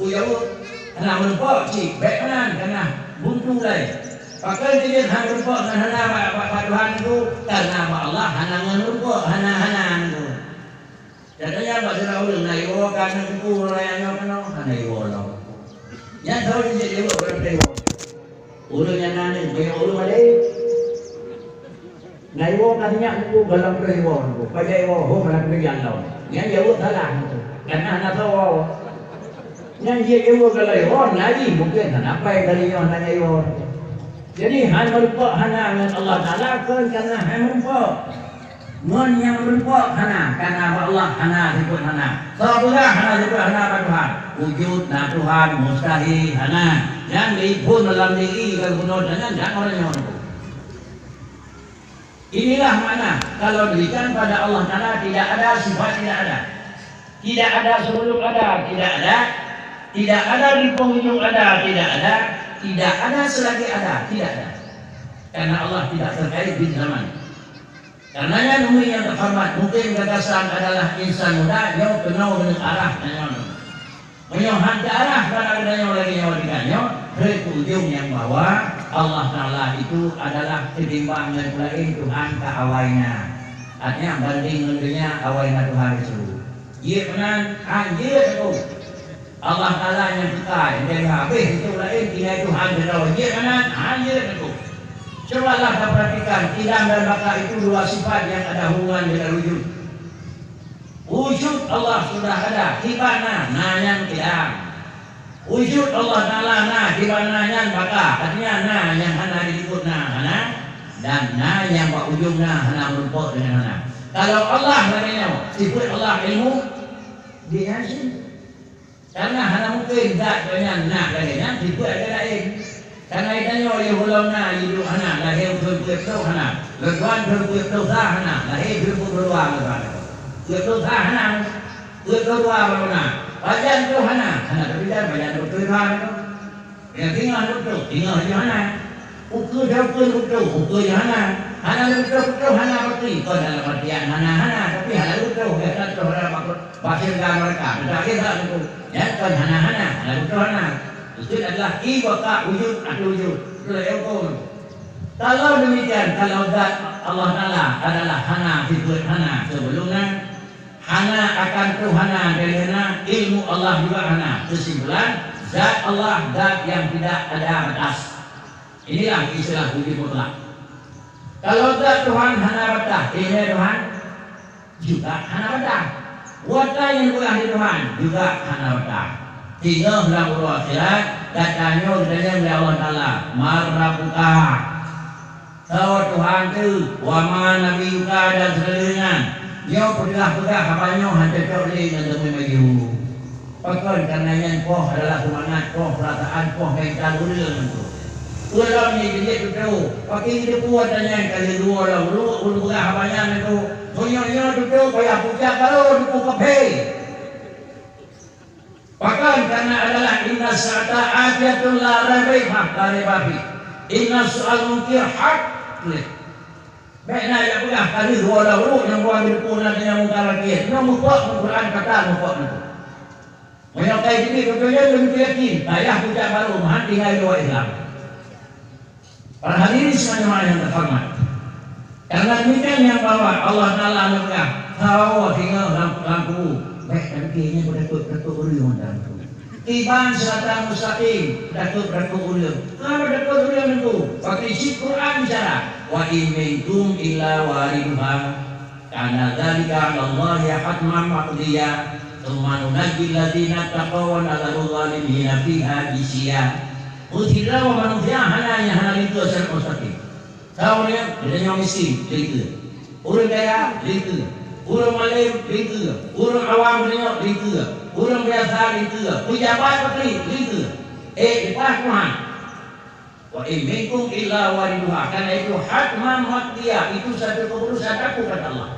ujaweueb, hana meurumpok cit, bék meunan kana buntu lé. Pakon jeuet hana meurumpok ngon hana bak, bak, bak Tuhan tu, kana bak Allah hana ngon meurumpok, hana, hana tu. Contohnya bak sidroe ureueng na iwoe ka aneuk teungku raya nyoe keunoe, hana iwoe lom. Nyan saboh jeuet iwoe, beureuteuwoe. Ureueng nyang na aneuk, meunyoe ureueng malée, na iwoe ka sinyak teungku, gohlom troh iwoe teungku. Pajan iwoe, ho malam tu nyang lom. Nyan jaweueb salah teungku. Karena hana soe woe. Nyan jeuet iwoe gohlom iwoe, na jih mungken hana pai kali nyoe hana iwoe. Jadi, hana meurumpok hana ngon Allah Taala kon karena hana meurumpok. Ngon nyang meurumpok hana, kana bak Allah hana sifeuet hana. Soe peugah hana sifeuet hana bak Tuhan? Wujud na Tuhan, mustahil hana. Nyan diphon dalam diri ka geubunoe nyan, nyan orang nyoe. Inilah makna, kalau demikian pada Allah Taala tidak ada sifat tidak ada. Tidak ada sebelum ada, tidak ada. Tidak ada di penghujung ada, tidak ada. Tidak ada selagi ada, tidak ada. Karena Allah tidak terkait di zaman. Karena nyan umi nyang teuhoreumat, mungken gagasan adalah insan muda nyoe keunoe keuneuk arah tanyoe. Meunyoe han teuarah bak geutanyoe lagée nyoe di tanyoe, keu ujong nyang bahwa Allah Taala itu adalah ketimbang ngon laén Tuhan ka awai na. Artinya banding ngon donya awai na Tuhan itu. Jeuet meunan, han jeuet aku. Allah Taala nyang teuka, nyang habéh untuk laén tinggai Tuhan keudroe. Jeuet meunan, han jeuet aku. Cobalah kaperhatikan, kidam dan baka itu dua sifat yang ada hubungan dengan wujud. Wujud Allah sudah ada, kiban na, na nyang kidam. Wujud Allah Taala na, kiban na nyan baka, artinya na nyang hana dilikot na, hana, dan na nyang bak ujong na, hana meurumpok dengan hana. Kalau Allah lagée nyoe, sifeuet Allah ilmu, dia yakin. Karena hana mungken zat geuh nyan na lagée nyan sifeuet lagée laén. Karena geutanyoe yoh ulôn na, iduek hana, lahé ukeue peuet ploh hana, lôn tuan ukeue peuet ploh sa hana, lahé ukeue peuet ploh dua lôn tuan. Peuet ploh sa hana, peuet ploh dua baru na. Pajan ploh hana, hana teubidan pajan peuet ploh dua tu. Nyang singoh lôn tuan, singoh nyoe hana. Ukeue dua peuet ploh, ukeue nyoe hana. Hana lôn tuan, peuet ploh hana berarti kon dalam artian hana-hana, tapi hana lôn tuan, ya kan, tuan hana bakot. Pasien ka meureuka, teuka kisah teungku. Nyan kon hana-hana, hana beutôi hana. Ukeue adalah i baka wujud atau wujud. Beutôi ya, huköm. Kalau demikian, kalau zat Allah Taala adalah hana sifeuet hana sebelum na, hana akan troh hana dan hana, ilmu Allah juga hana. Kesimpulan, zat Allah zat yang tidak ada batas. Inilah istilah wujud mutlak. Kalau zat Tuhan hana batas, ilmu Tuhan juga hana batas. Watée nyang peugah di Tuhan juga hana batas. Singoh lam uroe akhirat, gata nyoe geutanyong lé Allah Taala, "Man rabbuka?" Soe Tuhan teuh, "Wa ma nabiyyuka?" dan sibagoe nyan. Nyoe peugah-peugah haba nyoe han cocok lé ngon teumé maju. Pakon? Karena nyan poh adalah seumangat, poh peurasaan, poh mental ureuëng nyan tu. Ulôn ni jeuet tutoe, pakri jiteupue ata nyan ka lheueh dua lam ruek ulôn peugah haba nyan tu. Meunyoe nyoe tutoe payah pucak baru teupeu kaphé. Pakon? Karena adalah inna sa'ata atiyatun la raiba fiha, la raiba fi. Inna su'al munkir hak. Bék na jak peugah ka lheueh dua lam ruek nyang buah jiteupue na ata nyan mungkar nakir. Nyoe muphom Quran kata muphom nyan. Meunyoe ka jiteubiet keu keuyon, beutôi yakin, payah pucak baru meuhan tinggai luwa Islam. Para hadirin semuanya yang terhormat. Karena demikian yang bahwa Allah Taala meugah, "Sawo singoh lam, lam kubu, bék tapi nyan beudakot-dakot ureuëng dalam kubu." Iban siratan mustaqim, dakot-dakot ureuëng. Kalau dakot ureuëng nyan tu, pakai cit Quran bicara, "Wa in minkum illa wariduha." Kana dzalika 'alallahi hatman maqdiyya, tsumma nunajjil ladzina taqaw wa nadharuz zalimina fiha jisiyya. Peue sidroe manusia hana nyang hana linto siratal mustaqim. Tahu nyoe, geutanyoe miskin, lingkeue. Ureuëng kaya, lingkeue. Ureuëng malem, lingkeue. Ureuëng awam geutanyoe, lingkeue. Ureuëng biasa, lingkeue. Pejabat, peutri, lingkeue. Eh, leupah Tuhan. Wa in minkum illa wariduha. Karena itu hatman maqdiyah. Itu satu keputusan aku, kata Allah.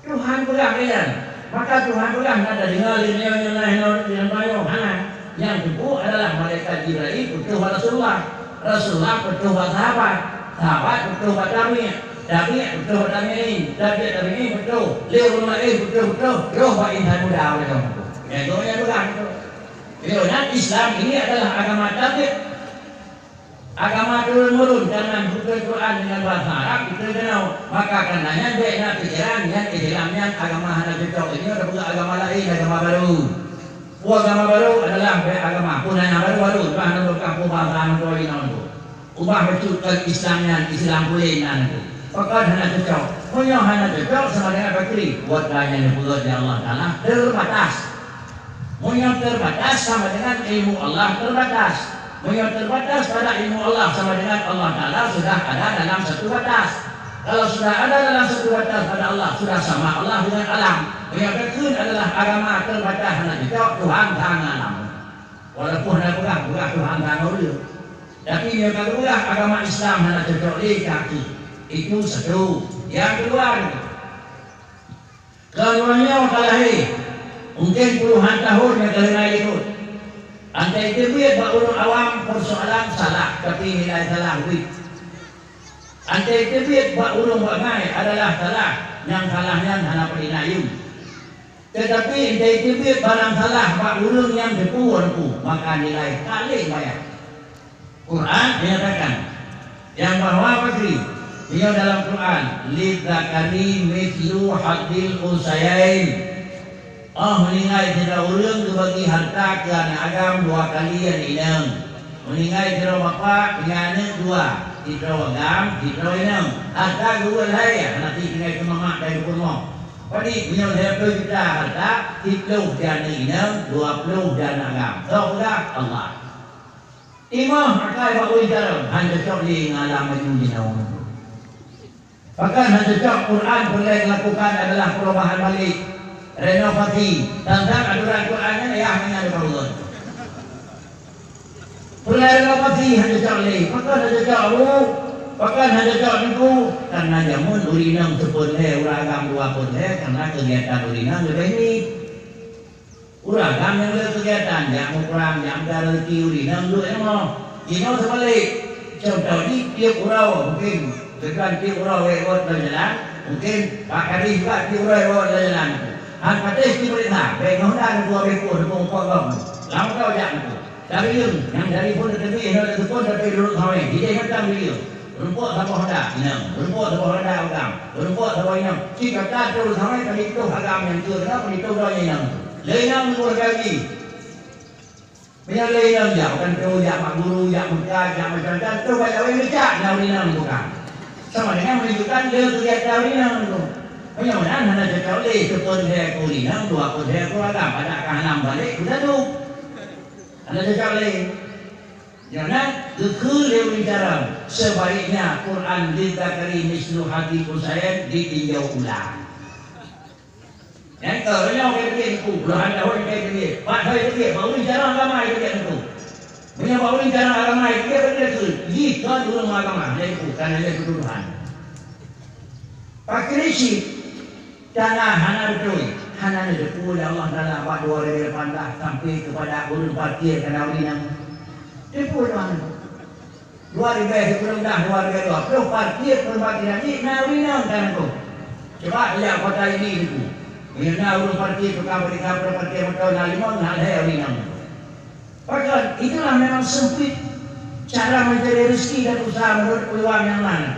Tuhan peugah lé nyan. Maka Tuhan peugah, na tadeungoe lé nyoe, nyoe, nyoe, nyoe, nyoe, nyoe, hana. Nyang teupeu adalah malaikat Jibrail peutrôh bak Rasulullah. Rasulullah peutrôh bak sahabat. Sahabat peutrôh bak tabi'in. Tabi'in peutrôh bak tabi'in. Tabi'ut tabi'in peutrôh. Lé ureuëng laén peutrôh, peutrôh. Trôh bak insan muda ureuëng nyoe. Nyan gobnyan peugah tu. Nyoe nyan Islam ini adalah agama tabligh. Agama turun-murun, karena buku Quran dengan bahasa Arab itu keunoe. Maka karena nyan bèk na pikiran nyan Islam nyan agama hana cocok. Ini adalah agama laén, agama baru. Peue agama baru adalah bèk agama. Peue nyan baru-baru, bah na beukah peue bahasa ngon peue inong tu. Ubah bacut kon Islam nyan, Islam puléh nan tu. Pakon hana cocok. Meunyoe hana cocok sama dengan bakri. Buat nyan dipeugah di Allah Taala terbatas. Meunyoe terbatas sama dengan ilmu Allah terbatas. Meunyoe terbatas pada ilmu Allah sama dengan Allah Taala sudah ada dalam satu batas. Kalau sudah ada dalam satu batas pada Allah, sudah sama Allah dengan alam. Meunyoe takheun adalah agama terbatas hana cocok, Tuhan tangan alam. Walaupun hana peugah, peugah Tuhan tangan ureuëng. Tapi meunyoe ka peugah agama Islam hana cocok lé kaki. Itu satu. Yang kedua, Keuluwarga nyoe ka lahé, mungken puluhan tahun nyang ka lheueh na likot. Antai teubiet bak ureuëng awam peusoalan salah, tapi nilai salah ubit. Antai teubiet bak ureuëng bangai adalah salah, nyang salah nyan hana peuinayum. Teutapi antai teubiet barang salah bak ureuëng nyang teupeue, maka nilai paléng banyak. Quran menyatakan yang bahwa bagi nyoe dalam Quran, "Lidzakari mithlu hadzil unsayain." Oh, meuninggai sidroe ureuëng geubagi harta keu aneuk agam dua kali aneuk inong. Meuninggai sidroe bapak ngon aneuk dua, sidroe agam, sidroe inong. Harta geuweuet hai, hana pih tinggai keu mamak dan keu peurumoh. Jadi, meunyoe lhèe ploh juta harta, siploh di aneuk inong, dua ploh di aneuk agam. Soe peugah? Allah. Timoh akai bak ureuëng carông, han cocok lé ngon alam maju jinoe. Pakon han cocok? Quran peureulèe lakukan adalah perubahan balik, renovasi. Tantang aturan Quran nyan yah nyan dibangun. Peureulèe renovasi han cocok lé. Pakon han cocok, Bu? Pakon han cocok, Teungku? Karena jameun ureuëng inong seupôt lhèe, ureuëng agam dua peuet lhèe, karena kegiatan ureuëng inong leubeh nit. Ureuëng agam nyang le kegiatan, jak muprang, jak meucari rezeki, ureuëng inong duek ilmu. Jinoe teubalek. Contoh jih, tiep uroe, mungken, bukan tiep uroe wèt-wèt lam jalan, mungken Pak Kadis juga tiep uroe wèt-wèt lam jalan. Han patéh cit peurintah, bèk ngon dan dua bèk pun, dua pun kong. Lam kau jak tu. Dari yang, yang dari pun tetapi, yang dari pun tetapi dulu kawin. Jadi, macam dia. Rumpok saboh Honda, inong. Rumpok saboh Honda, agam. Rumpok saboh inong. Cit gata tu sama tadi tu agam nyang tu, kenapa itu dah inong? Lé inong tu lagi. Meunyoe lé inong jak, bukan tu jak mak guru, jak meukat, jak macam-macam, tu banyak orang ngejak, nah, ureuëng inong bukan. Sama dengan menunjukkan dia kegiatan ureuëng inong tu. Meunyoe meunan hana cocok lé, seupôt lhèe keu ureuëng inong, dua peuet lhèe keu agam, ada kah enam balek, beusatu. Hana cocok lé. Nyoe na geukheun lé ureuëng carông, sebaiknya Quran Lidzakari Mislu Hadzil Unsayain ditinjau ulang. Nyang keu nyoe ka teubiet Teungku, puluhan tahun ka teubiet. Pat hai teubiet, bak ureuëng carông agama teubiet Teungku. Meunyoe bak ureuëng carông agama teubiet, bak teubiet kheun. Jih kon ureuëng agama, nyang Teungku, kana lé tuduhan. Pakri cit, tanah hana beutôi, hana neuteupeue lé Allah Taala bak dua ribu lapan belas sampai kepada ureuëng parkir kana ureuëng inong. Teupeu Tuhan. Dua ribèe sikureueng dah dua ribèe dua ploh, parkir peureumpatan jih na ureuëng inong ka na kô. Coba jak kota ini Teungku. Meunyoe na ureuëng parkir tukang parkir, tukang parkir moto na limong, na lhèe ureuëng inong. Pakon? Itulah memang sempit cara mencari rezeki dan usaha menurut peluang yang mana.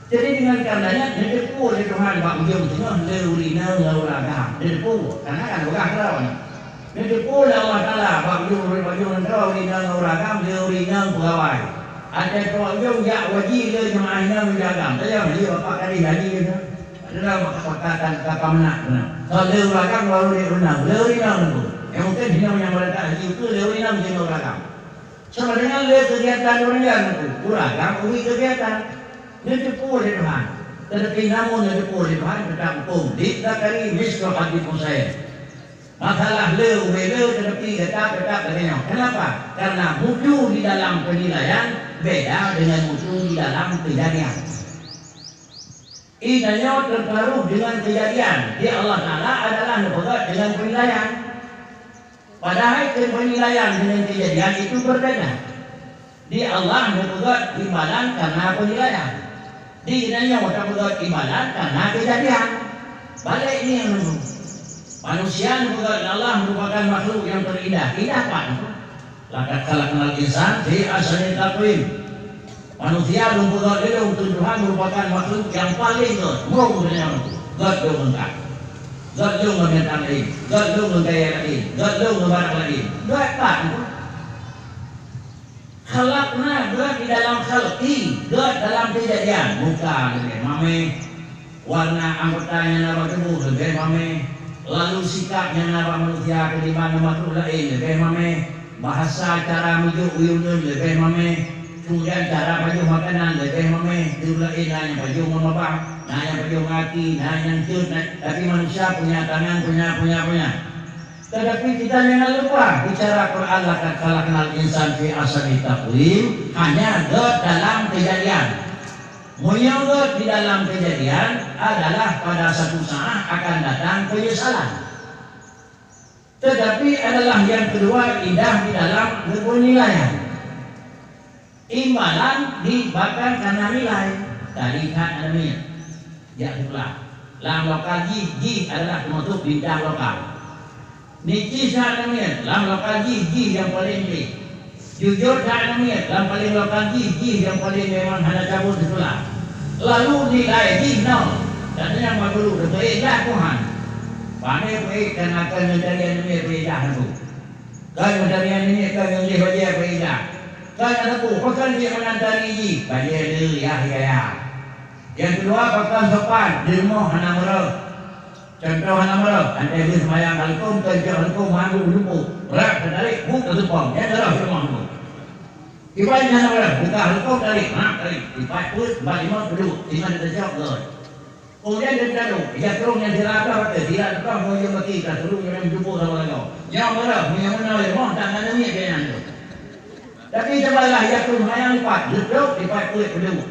Jadi dengan karenanya, neuteupeue lé Tuhan bak ujong teungoh lé ureuëng inong ngon ureuëng agam. Neuteupeue, karena kan peugah droe. Neuteupeue lé Allah Taala bak ujong, bak ujong droe ureuëng inong ngon ureuëng agam, lé ureuëng inong peugawai. Até droe ujong jak haji lé jeumaáh inong ngon agam. Tanyong lé bapak tadi haji nyoe. Adalah maka pakatan ka meunak beuna. Soe lé ureuëng agam baru lé ureuëng inong. Lé ureuëng inong nyoe. Nyang mungken inong nyang beurangkat haji keu lé ureuëng inong ngon ureuëng agam. Sama dengan lé kegiatan ureuëng inong tu. Ureuëng agam ubit kegiatan. Neuteupeue lé Tuhan. Teutapi namun neuteupeue lé Tuhan, teutap hukôm. Lidzakari mislu hadzil unshayain. Masalah le ubé le, teutapi tetap, tetap lagée nyoe. Kenapa? Karena mutu di dalam penilaian beda dengan mutu di dalam kejadian. Itanyoe teuparuh dengan kejadian. Di Allah Taala adalah neupeugét dengan penilaian. Padahai keu penilaian dengan kejadian itu berbeda. Di Allah neupeugét imbalan karena penilaian. Di itanyoe tapeugét imbalan karena kejadian. Balek ni, manusia neupeugét Allah merupakan makhluk yang terindah. Indah pat? Laqad khalaqnal insana fi ahsani taqwim. Manusia lôn peugét lé lôn keu Tuhan merupakan makhluk nyang paleng gét. Murông geutanyoe, gét lôn ngon kah, gét lôn ngon binatang laén, gét lôn ngon gaya laén, gét lôn ngon barang laén. Gét pat? Khalaqna, gét di dalam khalqi, gét dalam kejadian. Muka leubeh mamé, warna anggota nyang na bak tuboh leubeh mamé, lalu sikap nyang na bak manusia keutimbang makhluk laén leubeh mamé, bahasa cara meujok u uneuen leubeh mamé, kemudian cara pajoh makanan leubeh mamé, ureuëng laén na nyang pajoh ngon babah, na nyang pajoh ngon gaki, na nyang cot, na, tapi manusia punya tangan, punya, punya, punya. Tetapi kita jangan lupa bicara Quran, "Laqad khalaqnal insana fi ahsani taqwim", hanya gét dalam kejadian. Meunyoe gét di dalam kejadian adalah pada satu saat akan datang penyesalan. Tetapi adalah yang kedua indah di dalam penilaian. Imbalan dibakan karena nilai. Tari that aneuk miet jak sikula. Lam lokal jih, jih adalah teumasuk bintang lokal. Nicih that aneuk miet, lam lokal jih, jih nyang paleng jih. Jujur that aneuk miet, lam paleng lokal jih, jih nyang paleng memang hana cabot sikula. Lalu nilai jih nol. Dan nyang meuguru teupeue dah Tuhan. Pane peue kana keu ngeudari aneuk miet peue dah nangku. Kan meudari aneuk miet kan ngon jih bajée peue dah. Kan aneuk peue, pakon jih meunan tari jih, bajée le yah gaya. Nyang keudua, pakon sopan, di rumoh hana meurôh. Contoh hana meurôh, antée lheueh seumayang halkom, keu jok halkom, manggu lumpuk, brat teutarek, buet teuseupông, nyan rôh di rumoh tu. Kiban hana meurôh, buka halkom tarék, mak tarék, sipat peuet, bat limong peuduek, singoh teucok gét. Kemudian dia berlalu, ija krueng nyang sira blah watée, sira blah ngon ujong gaki, ka sulu ngon jumpo saboh lagoe. Nyoe meurôh, meunyoe meunoe rumoh, tak na miet keu nyan tu. Tapi cubalah ija krueng seumayang lipat, leutok lipat peuet peuduek.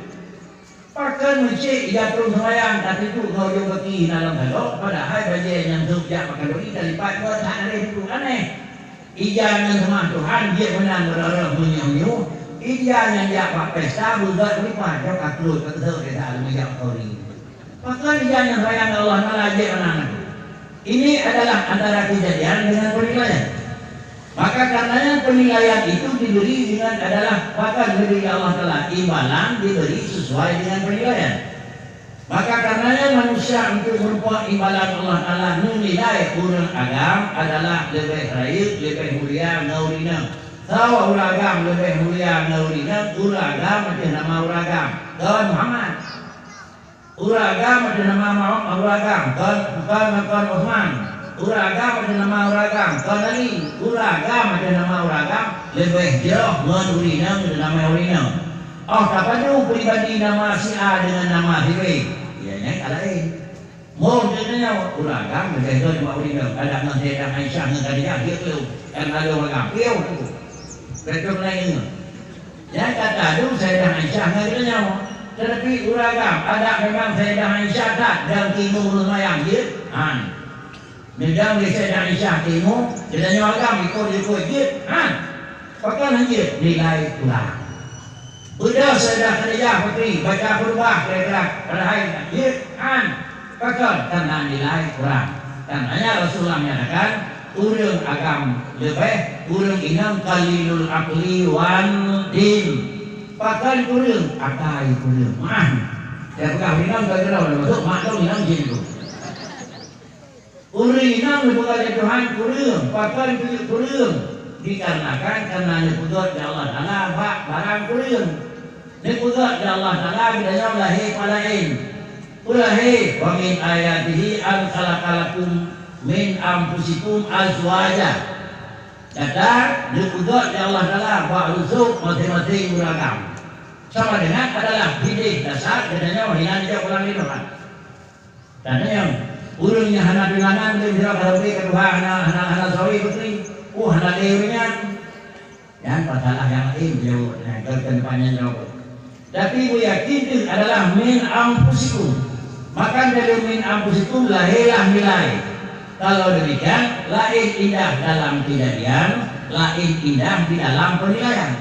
Pakon meucék ija krueng seumayang ka teuduek ngon ujong gaki hina lam salok, padahai bajée nyang sôk jak bak khanduri talipat buet that nareh duek aneh. Ija nyang seumah Tuhan jeuet meunan meurôh-rôh meunyoe-nyoe, ija nyang jak bak pesta beugét meulipat, nyoe ka klot ka keusôk desya lôn jak bak khanduri. Pakon ija nyang sayang Allah Taala jeuet meunan? Ini adalah antara kejadian dengan penilaian. Maka karenanya penilaian itu diberi dengan adalah bahkan diberi Allah Taala imbalan diberi sesuai dengan penilaian. Maka karenanya manusia untuk merupakan imbalan Allah Taala menilai ureuëng agam adalah lebih rayeuk, lebih mulia ngon ureuëng inong. Sawa ureuëng agam lebih mulia ngon ureuëng inong, ureuëng agam macam nama ureuëng agam. Kon Muhammad. Ureuëng agam ada nama Muhammad, ureuëng agam, kon, kon, kon Uthman. Ureuëng agam ada nama ureuëng agam, kon Ali. Ureuëng agam ada nama ureuëng agam, leubeh jroh ngon ureuëng inong, nama ureuëng inong. Oh, tapadu pribadi nama si A dengan nama si B. Ya, nyan ka laén. Mon geutanyoe, ureuëng agam leubeh jroh nibak ureuëng inong. Kadang ngon Sayyidah Aisyah ngon Khadijah, dia tu. Kan lalu agam. Piôh tu. Betul lain. Nyang ka tadu Sayyidah Aisyah ngon geutanyoe. Tetapi ureuëng agam, adak memang Sayyidah Aisyah that dan timu ureuëng mayang jeuet? Han. Meudang lé Sayyidah Aisyah timu, geutanyoe agam ikot-ikot jeuet? Han. Pakon han jeuet? Nilai kurang. Beudôh Sayyidah Khadijah putri baca khutbah kira-kira padahai jeuet? Han. Pakon? Karena nilai kurang. Karenanya Rasulullah menyatakan, ureuëng agam leubeh, ureuëng inong qalilul aqli wan din. Pakon kureueng? Akai kureueng. Mah. Saya peugah ureuëng inong, bagi tahu, maksud mak tu inong jin tu. Ureuëng inong dipeugah lé Tuhan kureueng, pakon keu kureueng? Dikarenakan karena neupeugét lé Allah Taala bak barang kureueng. Neupeugét lé Allah Taala geutanyoe lahé palaén. Peulahé, "Wa min ayatihi an khalaqa lakum min anfusikum azwaja." Gata neupeugét lé Allah Taala bak reuzeuek maséng-maséng ureuëng agam. Sama dengan adalah bideh dasar geutanyoe hina jijok pulang lé Tuhan. Dan nyang ureueng nyang hana teunanan lé sidroe ka lheueh ka tuha hana, hana, hana sawi beutôi. Oh, hana lé ureueng nyan. Nyan masalah nyang laén jaweueb nyan, keu teumpat nyan jaweueb. Tapi beuyakin deuh adalah min anfusikum. Maka dari min anfusikum lahirlah nilai. Kalau demikian, laén indah dalam kejadian, laén indah di dalam penilaian.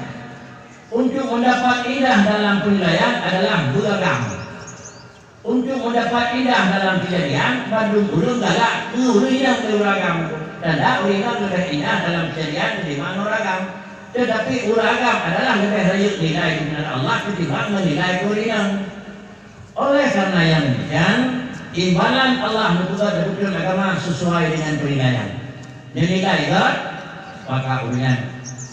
Untuk mendapat indah dalam penilaian adalah beragam. Untuk mendapat indah dalam kejadian, bandum ureueng galak keu ureueng inong lé ureueng agam. Tanda ureueng inong leubeh indah dalam kejadian ketimbang ureueng agam. Tetapi ureueng agam adalah leubeh rayeuk nilai di mata Allah ketimbang menilai keu ureueng inong. Oleh karena yang demikian, imbalan Allah neupeugah teupeutron agama sesuai dengan penilaian. Neunilai gét, maka ureueng nyan.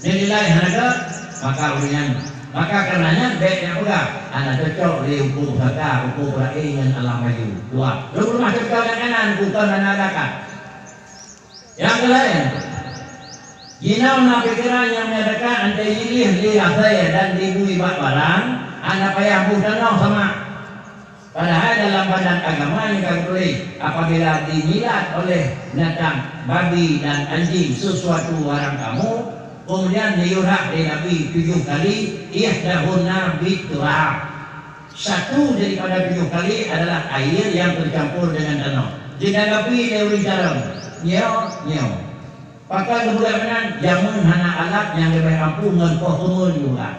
Neunilai hana gét, maka ureueng nyan. Maka kareuna nyan bék nyan peugah, hana cocok lé hukôm pusaka, hukôm Ibrahim ngon alam bayu. Dua. Lôn peurunoe cocok nyang kanan, bukon hana zakat. Nyang keulaén, jinoe na pikiran nyang meunyatankan antai jilih lé asai dan dibui bak barang, hana payah boh tanoh samak. Padahai dalam badan agama nyang ka geutuléh, apabila dimilat oleh binatang babi dan anjing sesuatu barang kamu, kemudian neuyue rhah lé Nabi tujoh kali, ihdahunna bit turab. Satu daripada tujoh kali adalah air yang tercampur dengan tanoh. Ditanggapi lé ureueng carông, "Nyoe, nyoe." Pakon geupeugah meunan? Jameun hana alat nyang leubeh ampuh ngon poh keumeuen geupeugah.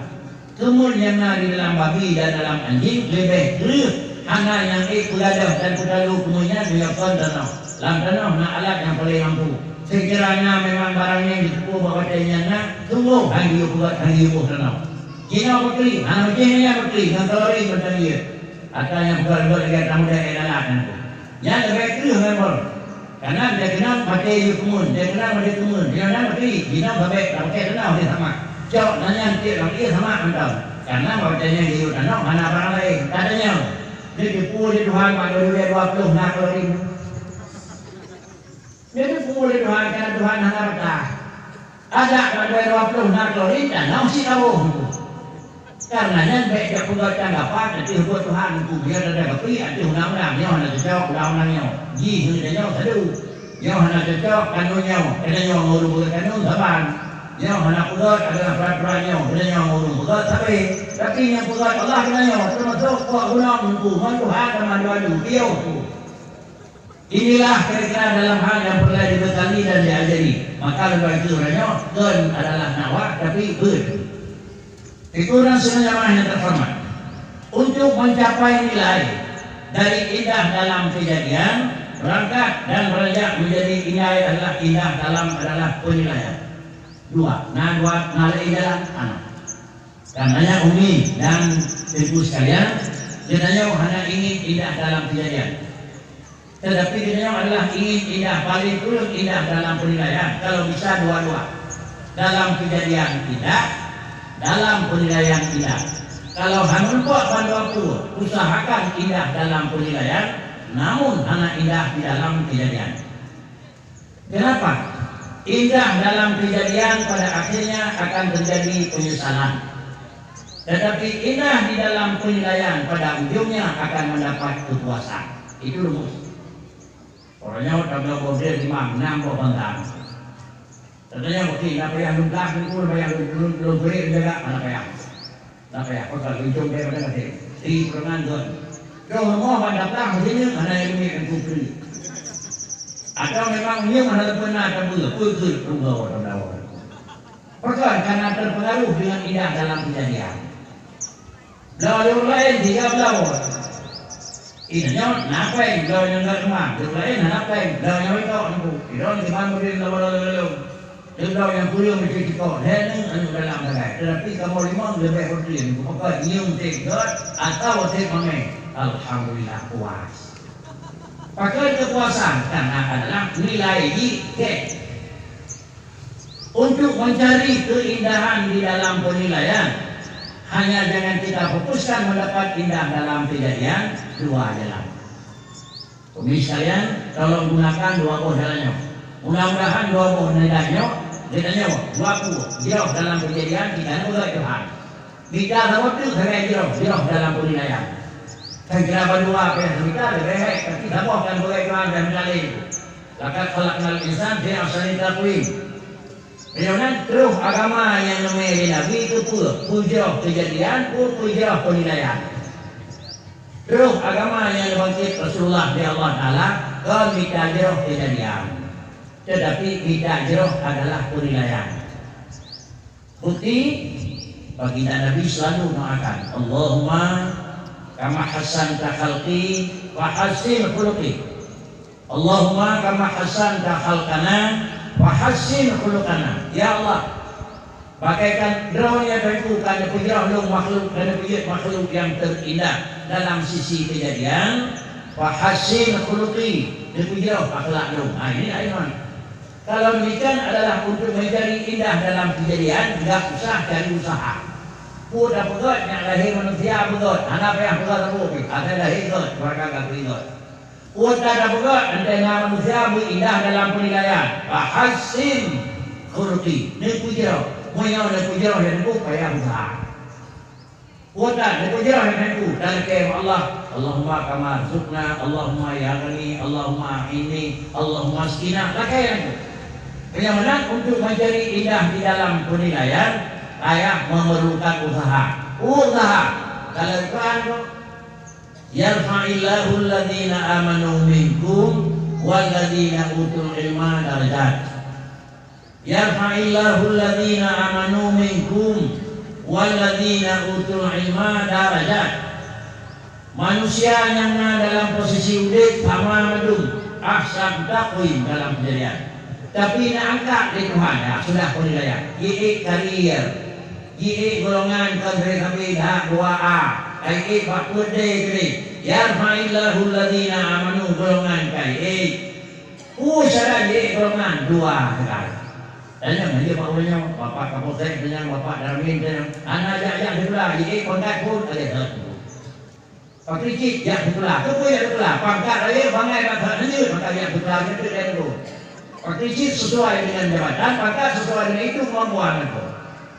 Keumeuen nyang na di dalam babi dan dalam anjing leubeh kreueh, hana nyang ék peugadôh dan peutalu keumeuen nyan meunyoe kon tanoh. Lam tanoh na alat nyang paleng ampuh. Seukira na memang barang nyang jiteupeue bak watèe nyan na, sunggoh han geuyue peugöt, han geuyue boh tanoh. Jinoe peukri, hana meucéh nyan peukri, ngon kalori mantong jeuet. Ata nyang peugöt-peugöt lagèe tamudai ék lalat nyan. Nyan leubeh kreueh ngon boh. Kareuna dia keunong maté yue keumeuen, dia keunong maté keumeuen, dia na maté, jinoe babek, babek tanoh dia sama. Cok na nyan tiep lam ié sama mantong. Kareuna bak watèe nyan geuyue tanoh hana barang laén. Ka tanyong, neuteupeue lé Tuhan bak dua ribèe dua ploh na kalori? Neuteupeue lé Tuhan, kareuna Tuhan hana peugah. Adak bak dua ribèe dua ploh na kalori tanoh sit saboh. Kareuna nyan bèk jak peugöt tanggapan ateueh buet Tuhan, keu meunyoe tanggapi ateueh undang-undang, nyoe hana cocok undang-undang nyoe. Jih nyoe tanyoe sadeue. Nyoe hana cocok kanu nyoe, geutanyoe ngon ureueng peugöt kanu saban. Nyoe hana peugöt adalah peraturan nyoe, geutanyoe ngon ureueng peugöt sabe. Tapi nyang peugöt Allah geutanyoe, teumasok kok guna meungku ngon Tuhan sama dua-dua, piôh tu. Inilah kira-kira dalam hal yang perlu dibekali dan diajari. Maka leubeh keu uroe nyoe, kon adalah nak wak, tapi beuet. Syukur dan seunang jamaah yang terhormat, untuk mencapai nilai dari indah dalam kejadian, berangkat dan beranjak menjadi indah adalah indah dalam adalah penilaian. Dua, na dua, na laén jalan, aneuk. Kareuna nyan Umi dan Teungku sekalian, geutanyoe hana ingin indah dalam kejadian. Tetapi geutanyoe adalah ingin indah, paling kureueng indah dalam penilaian, kalau bisa dua-dua. Dalam kejadian indah, dalam penilaian indah. Kalau hana lumpok bandua peue, usahakan indah dalam penilaian, namun hana indah di dalam kejadian. Kenapa? Indah dalam kejadian pada akhirnya akan terjadi penyesalan. Tetapi indah di dalam penilaian pada ujungnya akan mendapat kepuasan. Itu rumus. Uroe nyoe tabloe boh brek limong, nam boh bantang. Teuntanya, "Oke, na payah lôn blah, lôn payah lôn, lôn, lôn brek jaga, hana payah." Hana payah, peugah leuncong daripada maté. Di peureuman gön. Keu rumoh ban dablah, meusineuk hana nyang leumiek dan kukri. Atau memang nyoe hana teupeu na tabeu, peue keu rugoe atau dawa. Pakon? Karena terpengaruh dengan indah dalam kejadian. Bloe ureueng laén tiga bloe. Inyoe na péng bloe nyang geuteumang, ureueng laén hana péng bloe nyang ikok nunggu. Idong teuma meurin lom-lom. Deungon nyang kureueng meucit sikok, lhèe nyoe aneuk dalam sagai. Teutapi kamoe limong leubeh peudeueng, meupeukat ngieng sép gèt atawa sép mamèh. Alhamdulillah, puas. Pakon keupuasan? Karena adalah nilai jih gèt. Untuk mencari keindahan di dalam penilaian, hanya jangan kita fokuskan mendapat indah dalam kejadian, dua jalan. Pemirsa sekalian, tolong gunakan dua boh jalan nyoe. Mudah-mudahan dua boh jalan nyoe, jalan nyoe, dua boh, jauh dalam kejadian kita neupeugah Tuhan. Mita saboh teuk sagai jroh, jroh dalam peunilaian. Kan kira bandua payah mita, leubeh baik, tapi saboh kan sagai Tuhan dan meudalil. Laqad khalaqnal insana fi ahsani taqwim. Meunyoe nan troh agama nyang neumé lé Nabi keu peue? Peujroh keujadian, peue peujroh peunilaian. Troh agama nyang neubangkét Rasulullah lé Allah Taala kon mita jroh keujadian, teutapi mita jroh adalah peunilaian. Bukti, baginda Nabi selalu mendoakan, "Allahumma kama hassanta khalqi fa hassin khuluqi." Allahumma kama hassanta khalqana fa hassin khuluqana. Ya Allah, bagaikan Droeneuh Tuhanku ka neupeujroh lôn makhluk, ka neupeujeuet makhluk nyang teuindah dalam sisi keujadian, fa hassin khuluqi, neupeujroh akhlak lôn. Ha, ini iman. Kalau demikian adalah untuk mencari indah dalam kejadian, enggak usah cari usaha. Peue tapeugöt nyang lahé manusia peugöt, hana payah peugöt saboh pih, asai lahé göt, maka ka geupeuingat. Peue tapeugöt, entah na manusia beuindah dalam penilaian. Fa hassin khuluqi, neupeujroh. Meunyoe neupeujroh lé Teungku, payah usaha. Peue tapeugöt, neupeujroh lé Teungku, talakée bak Allah, Allahumma kama rzuqna, Allahumma ya ghani, Allahumma a'inni, Allahumma asqina, lakée Teungku. Meunyoe meunan untuk mencari indah di dalam penilaian, payah memerlukan usaha. Usaha. Kalau Quran tu, "Yarfa'illahu alladhina amanu minkum walladhina utul ilma darajat." "Yarfa'illahu alladhina amanu minkum walladhina utul ilma darajat." Manusia nyang na dalam posisi udeb sama mandum, ahsan taqwim dalam kejadian. Tapi na angkat lé Tuhan, ya, sudah penilaian. Jiék karier, jiék golongan kon sabe-sabe dua A, kaiék bak peuet D keudeh. "Yarfa'illahu alladhina amanu," golongan kaiék. Peue syarat jiék golongan? Dua syarat. Tanyong laju bak ureueng nyoe, Bapak Kapolsek tanyong, Bapak Danramil tanyong. Hana jak-jak sikula, jiék pangkat phon, ka lheueh that. Pakri cit jak sikula, keupeue jak sikula? Pangkat rayeuk bangai bak that, lanjut maka jak sikula, nyan teuk lheueh tu. Pakri cit sesuai dengan jabatan, pangkat sesuai dengan itu kemampuan tu.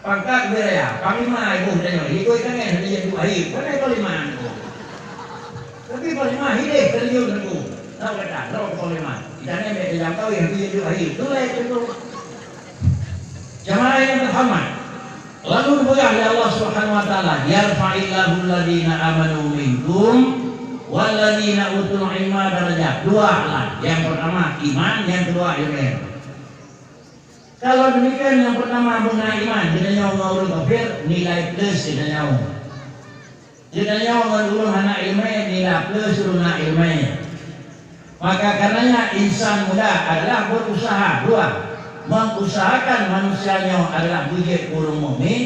Pangkat wilayah, panglima iboh tanyoe, ikot tangai hana jeuet duek akhé, bukan panglima tu. Tapi panglima hideh terjun tu. Tahu kata, tahu panglima. Kita ni ambil dalam kawin, hana jeuet duek akhé. Tu lah itu tu. Jamaah yang terhormat, lalu dipeugah oleh Allah Subhanahu wa Taala, "Yarfa'illahu alladhina amanu minkum walladhina utul ilma darajat." Dua lah. Yang pertama iman, yang kedua ilmu. Kalau demikian, yang pertama beuna iman, geutanyoe ngon ureueng kafir, nilai plus geutanyoe. Geutanyoe ngon ureueng hana ileumèe, nilai plus ureueng na ileumèe. Maka karenanya insan muda adalah berusaha, dua, mengusahakan manusia nyoe adalah beujeuet keu ureueng mukmin.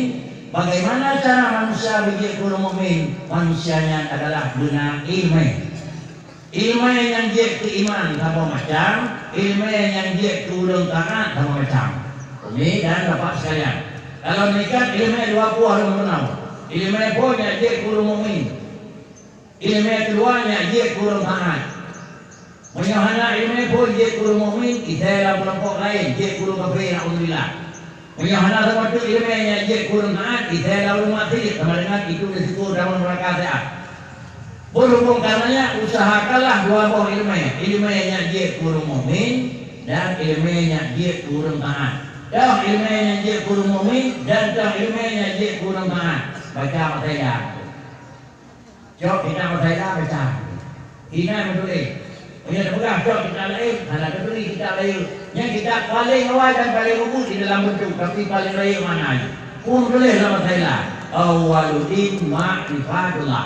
Bagaimana cara manusia beujeuet keu ureueng mukmin? Manusia nyan adalah beuna ileumèe. Ileumèe nyang jeuet keu iman saboh macam, ileumèe nyang jeuet keu ureueng taat saboh macam. Umi dan bapak sekalian, kalau neuikat ileumèe dua boh ureueng meunoe. Ileumèe phon nyang jeuet keu ureueng mukmin. Ileumèe keudua nyang jeuet keu ureueng taat. Meunyoe hana ileumèe phon jeuet keu ureueng mukmin, isai lam keulompok laén jeuet keu ureueng kafé, naudzubillah. Meunyoe hana saboh teuk ileumèe nyang jeuet keu ureueng taat, isai lam ureueng maksiet, sama dengan itu risiko dalam neuraka siat. Beurhubung karenanya, usahakanlah dua boh ileumèe, ileumèe nyang jeuet keu ureueng mukmin dan ileumèe nyang jeuet keu ureueng taat. Toh ileumèe nyang jeuet keu ureueng mukmin dan toh ileumèe nyang jeuet keu ureueng taat. Baca Al-Fatihah. Cok kitab Al-Fatihah, baca. Inan meutuléh. Meunyoe teupeugah cok kitab laén, hana teuturi kitab laén. Nyang kitab paléng awai dan paléng ubit di dalam beuntuk, tapi paléng rayeuk makna jih. Peue meutuléh lam Al-Fatihah? Awwaluddin ma'rifatullah.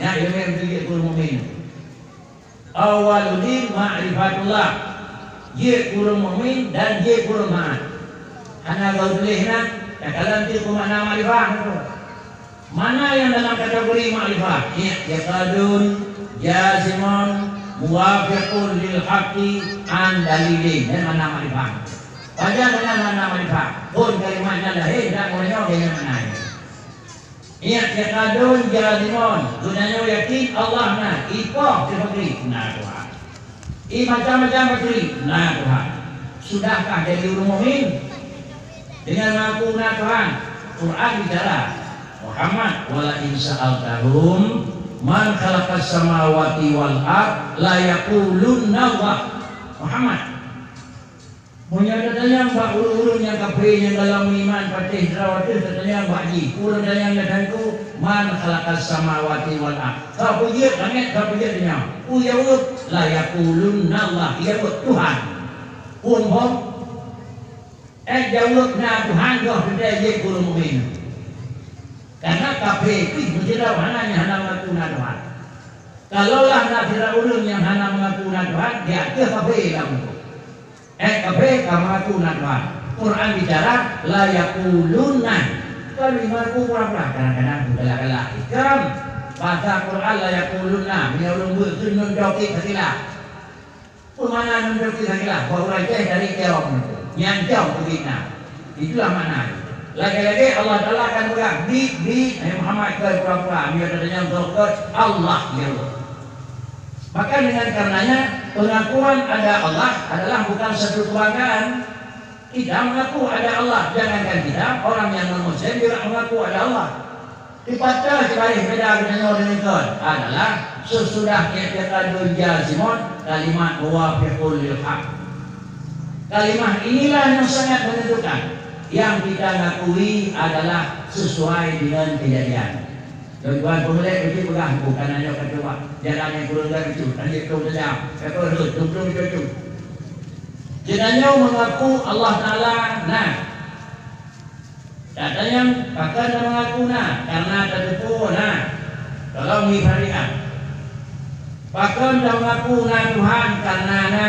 Nyan ileumèe meutuléh keu ureueng mukmin. Awwaluddin ma'rifatullah. Jeuet keu ureueng mukmin dan jeuet keu ureueng taat. Hana geutuléh na, takalon teuh peue makna makrifah tu. Mana nyang dalam kategori makrifah? I'tiqadun jazimun muwafiqun lil haqqi an dalilin. Nyan makna makrifah. Pajan nyan makna makrifah. Phon kalimat nyan lahé dan meunyoe nyan makna nyan. I'tiqadun jazimun, geutanyoe yakin Allah na, ipoh sibagoe na Tuhan. I macam-macam bakteri, na Tuhan. Sudahkah jadi ureueng mukmin? Dengan mengaku na Tuhan, Quran bicara, "Wa Muhammad, "Wa la in sa'altahum man khalaqas samawati wal ard la yaqulunna Allah." Muhammad, meunyoe tatanyong bak ureuëng-ureuëng nyang kafé nyang galom meuiman patéh droe teuh tatanyong bak jih, ureuëng tanyong nyan Tuhanku, "Man khalaqas samawati wal ard?" Soe peujeuet langét, soe peujeuet donya? Peue jaweueb? "La yaqulunna Allah," jaweueb, "Tuhan." Phon-phon? Eh, jaweueb na Tuhan goh teuntée jeuet ureuëng mukmin. Karena kafé pih meusidroe hana nyang hana meungaku na Tuhan. Kalaulah na sidroe ureuëng nyang hana meungaku na Tuhan, di ateueh kafé lam Eh, kafé ka meungaku na Tuhan. Quran bicara, "La yaquluna." Kon meungaku pura-pura, kadang-kadang galak-galak. Ikram. Bahasa Quran, "La yaquluna." Meunyoe ureuëng beuet keu nun tokit sakilah. Peue makna nun tokit sakilah? Bahwa ureuëng jai dari jawab. Nyan jawab beugét na. Itulah makna. Lagée-lagée Allah Taala akan peugah, "Bi, bi, hai Muhammad, keu pura-pura." Meunyoe tatanyong keu Allah, ya Allah. Maka dengan karenanya, pengakuan ada Allah adalah bukan satu kebanggaan. Kita mengaku ada Allah, jangankan kita, orang yang non-Muslim juga mengaku ada Allah. Di patah sibarih beda geutanyoe deungon kon adalah sesudah i'tiqadun jazimun kalimat muwafiqul lil haq. Kalimah inilah yang sangat menentukan. Yang kita ngakui adalah sesuai dengan kejadian. Tuan-tuan peumuléh, meusti peugah bukan hanya keu tuha. Jalan nyang kureueng geutanyoe, tanyoe keu saja. Keu rhot, dum-dum cucu. Geutanyoe mengaku Allah Taala na. Geutanyoe pakon tameungaku na, karena tateupeue na. Tolong diperhatikan. Pakon tameungaku na Tuhan, karena na.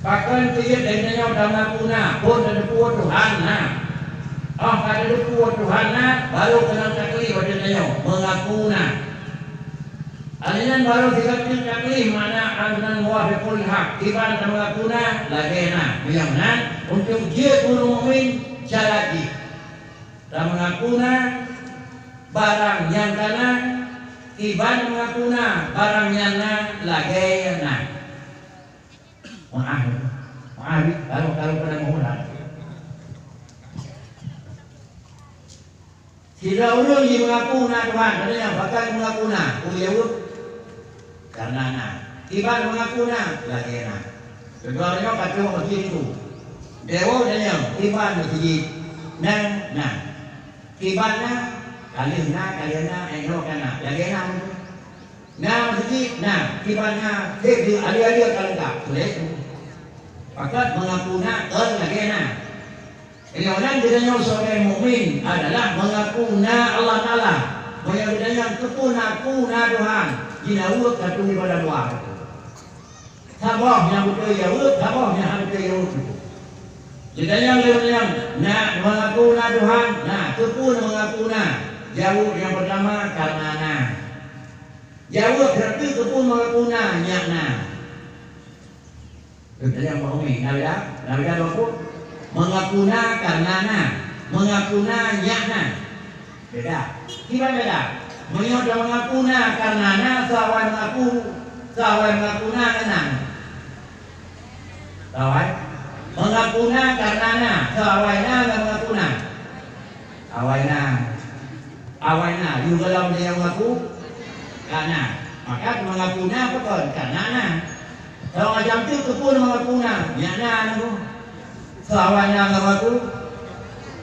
Pakon keujeuet lé geutanyoe tameungaku na, phon tateupeue Tuhan na. Óh ka tateupeue Tuhan na, barô keunong taklif watée tanyoe meungaku na. Alheuh nyan barô sigoe teuk taklif makna annan muwafiqul haq, kiban tameungaku na lagée na. Meunyoe meunan, untuk jeuet ureuëng mukmin cara jih. Tameungaku na barang nyang ka na, kiban meungaku na barang nyang na lagée na. Maaf, maaf, kalau, kalau pada mau na. Sidroe ureuëng jimeungaku na Tuhan, tanya, "Pakon meungaku na?" Peue jaweueb, "Karena na." Kiban meungaku na, lagée na. Contoh nyoe ka troh masjid tu. Dewo tanya, "Kiban masjid?" "Na, na." Kiban na, ka lheueh na, ka lheueh na, eh, nyoe ka na. Lagée na. Na masjid, na, kiban na, treb di alia-alia ka leungkab. Tuléh. Pakat meungaku na, kon lagée na. Nyoe nan geutanyoe sebagai mukmin adalah meungaku na Allah Taala. Meunyoe geutanyoe keupeue na ku na Tuhan, jinoe ka turi pada luwa. Saboh nyang beutôi jaweueb, saboh nyang hana beutôi jaweueb. Geutanyoe lé nyan, na meungaku na Tuhan, na keupeue meungaku na. Jaweueb nyang peurtama, karena na. Jaweueb berarti keupeue meungaku na, nyak na. Geutanyoe meuhumi, na beda? Na beda dua peue? Meungaku na, karena na. Meungaku na, nyak na. Beda. Kiban beda? Meunyoe tameungaku na karena na, soe awai meungaku, soe awai meungaku na, na. Soe awai? Meungaku na karena na, soe awai na, na meungaku na. Awai na. Awai na. Yue gohlom nyang meungaku ka na. Maka meungaku na pakon? Karena na. Soe macam tu keupeue meungaku na? Nyak na, na. Soe awai na meungaku?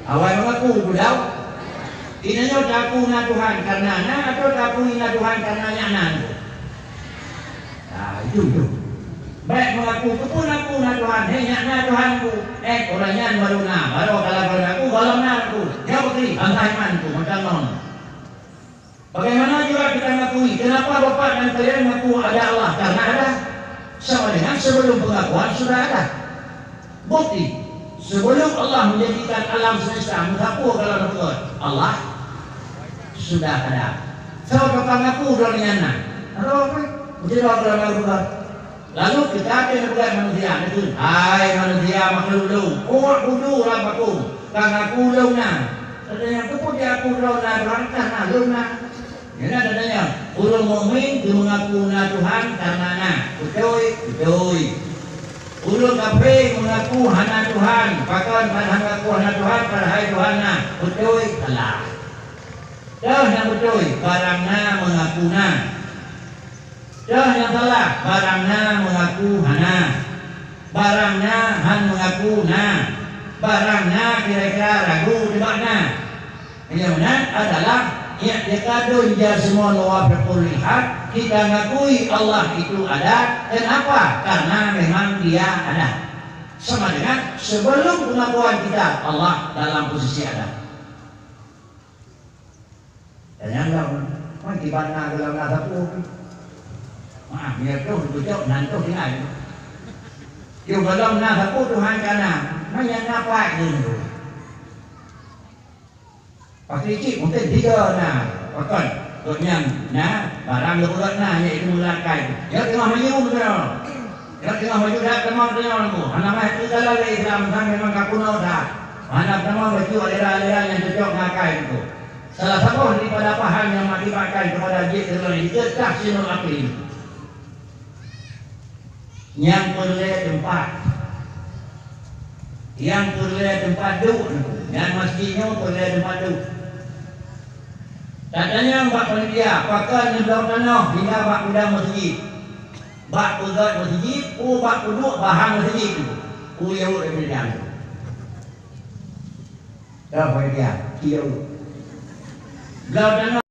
Awai meungaku, beudau. Inonyoe taku na Tuhan karena na, atau taku na Tuhan karena nyak na? Nah, itu, itu. Baik meungaku, keupeue aku na Tuhan, hei, nyak na Tuhanku. Eh, orang nyan baru na, baru kalau baru aku, baru na aku. Jawab beri, bangsa imanku, macam non. Bagaimana juga kita mengakui, kenapa Bapak dan kalian mengaku ada Allah? Karena ada. Sama dengan sebelum pengakuan sudah ada. Bukti, sebelum Allah menjadikan alam semesta, meusapeue kalau beutôi Allah sudah ada. Soe ka ngaku droe nyan na? Ada apa? Meusidroe dalam Al-Quran. Lalu kita akan peugah manusia, "Hai manusia, makhluk lôn, u'budu rabbakum, ka ngaku lôn na." Katanya, "Keupeue jiaku droe na, droe na, na lôn na?" Nyan na katanya, ureuëng mukmin geumeungaku na Tuhan karena na. Beutôi? Beutôi. Ureuëng kafé meungaku hana Tuhan, pakon hana ngaku hana Tuhan, padahai Tuhan na. Beutôi? Salah. Toh nyang beutôi, barang na meungaku na. Toh nyang salah, barang na meungaku hana. Barang na han meungaku na. Barang na kira-kira ragu teuh bak na. Nyang meunan adalah i'tiqadun jazimun wa wafiqun lil haq, kita ngakui Allah itu ada. Kenapa? Karena memang Dia ada. Sama dengan sebelum pengakuan kita Allah dalam posisi ada. Tanyong lom, man kiban na golom na sapeue? Maaf, meunyoe troh geucok nan troh tinggai. Yôh golom na sapeue Tuhan ka na, man nyang na paih ngon tu. Pasti cit mungken tiga na, pakon? Gobnyan na, barang geupeugah na, yaitu meulakai. Nyoe teungoh maju meunyoe. Nyoe teungoh maju that teuma meunyoe nunggu. Hana mah itu jalan lé Islam, Islam memang ka kuno that. Hana teuma bacut aliran-aliran nyang cocok ngon akai nunggu. Salah saboh daripada paham nyang mengakibatkan kepada jeuet keureueng jeuet tahsinul aqli. Nyang peureulée teumpat. Nyang peureulée teumpat duek nyoe. Nyang masjid nyoe peureulée teumpat duek. Tatanyong bak panitia, pakon neubloe tanoh hingga bak gudang masjid. Bak peugét masjid, u bak peuduek bahan masjid tu. U yue panitia tu. Dah panitia, kilo. Bloe tanoh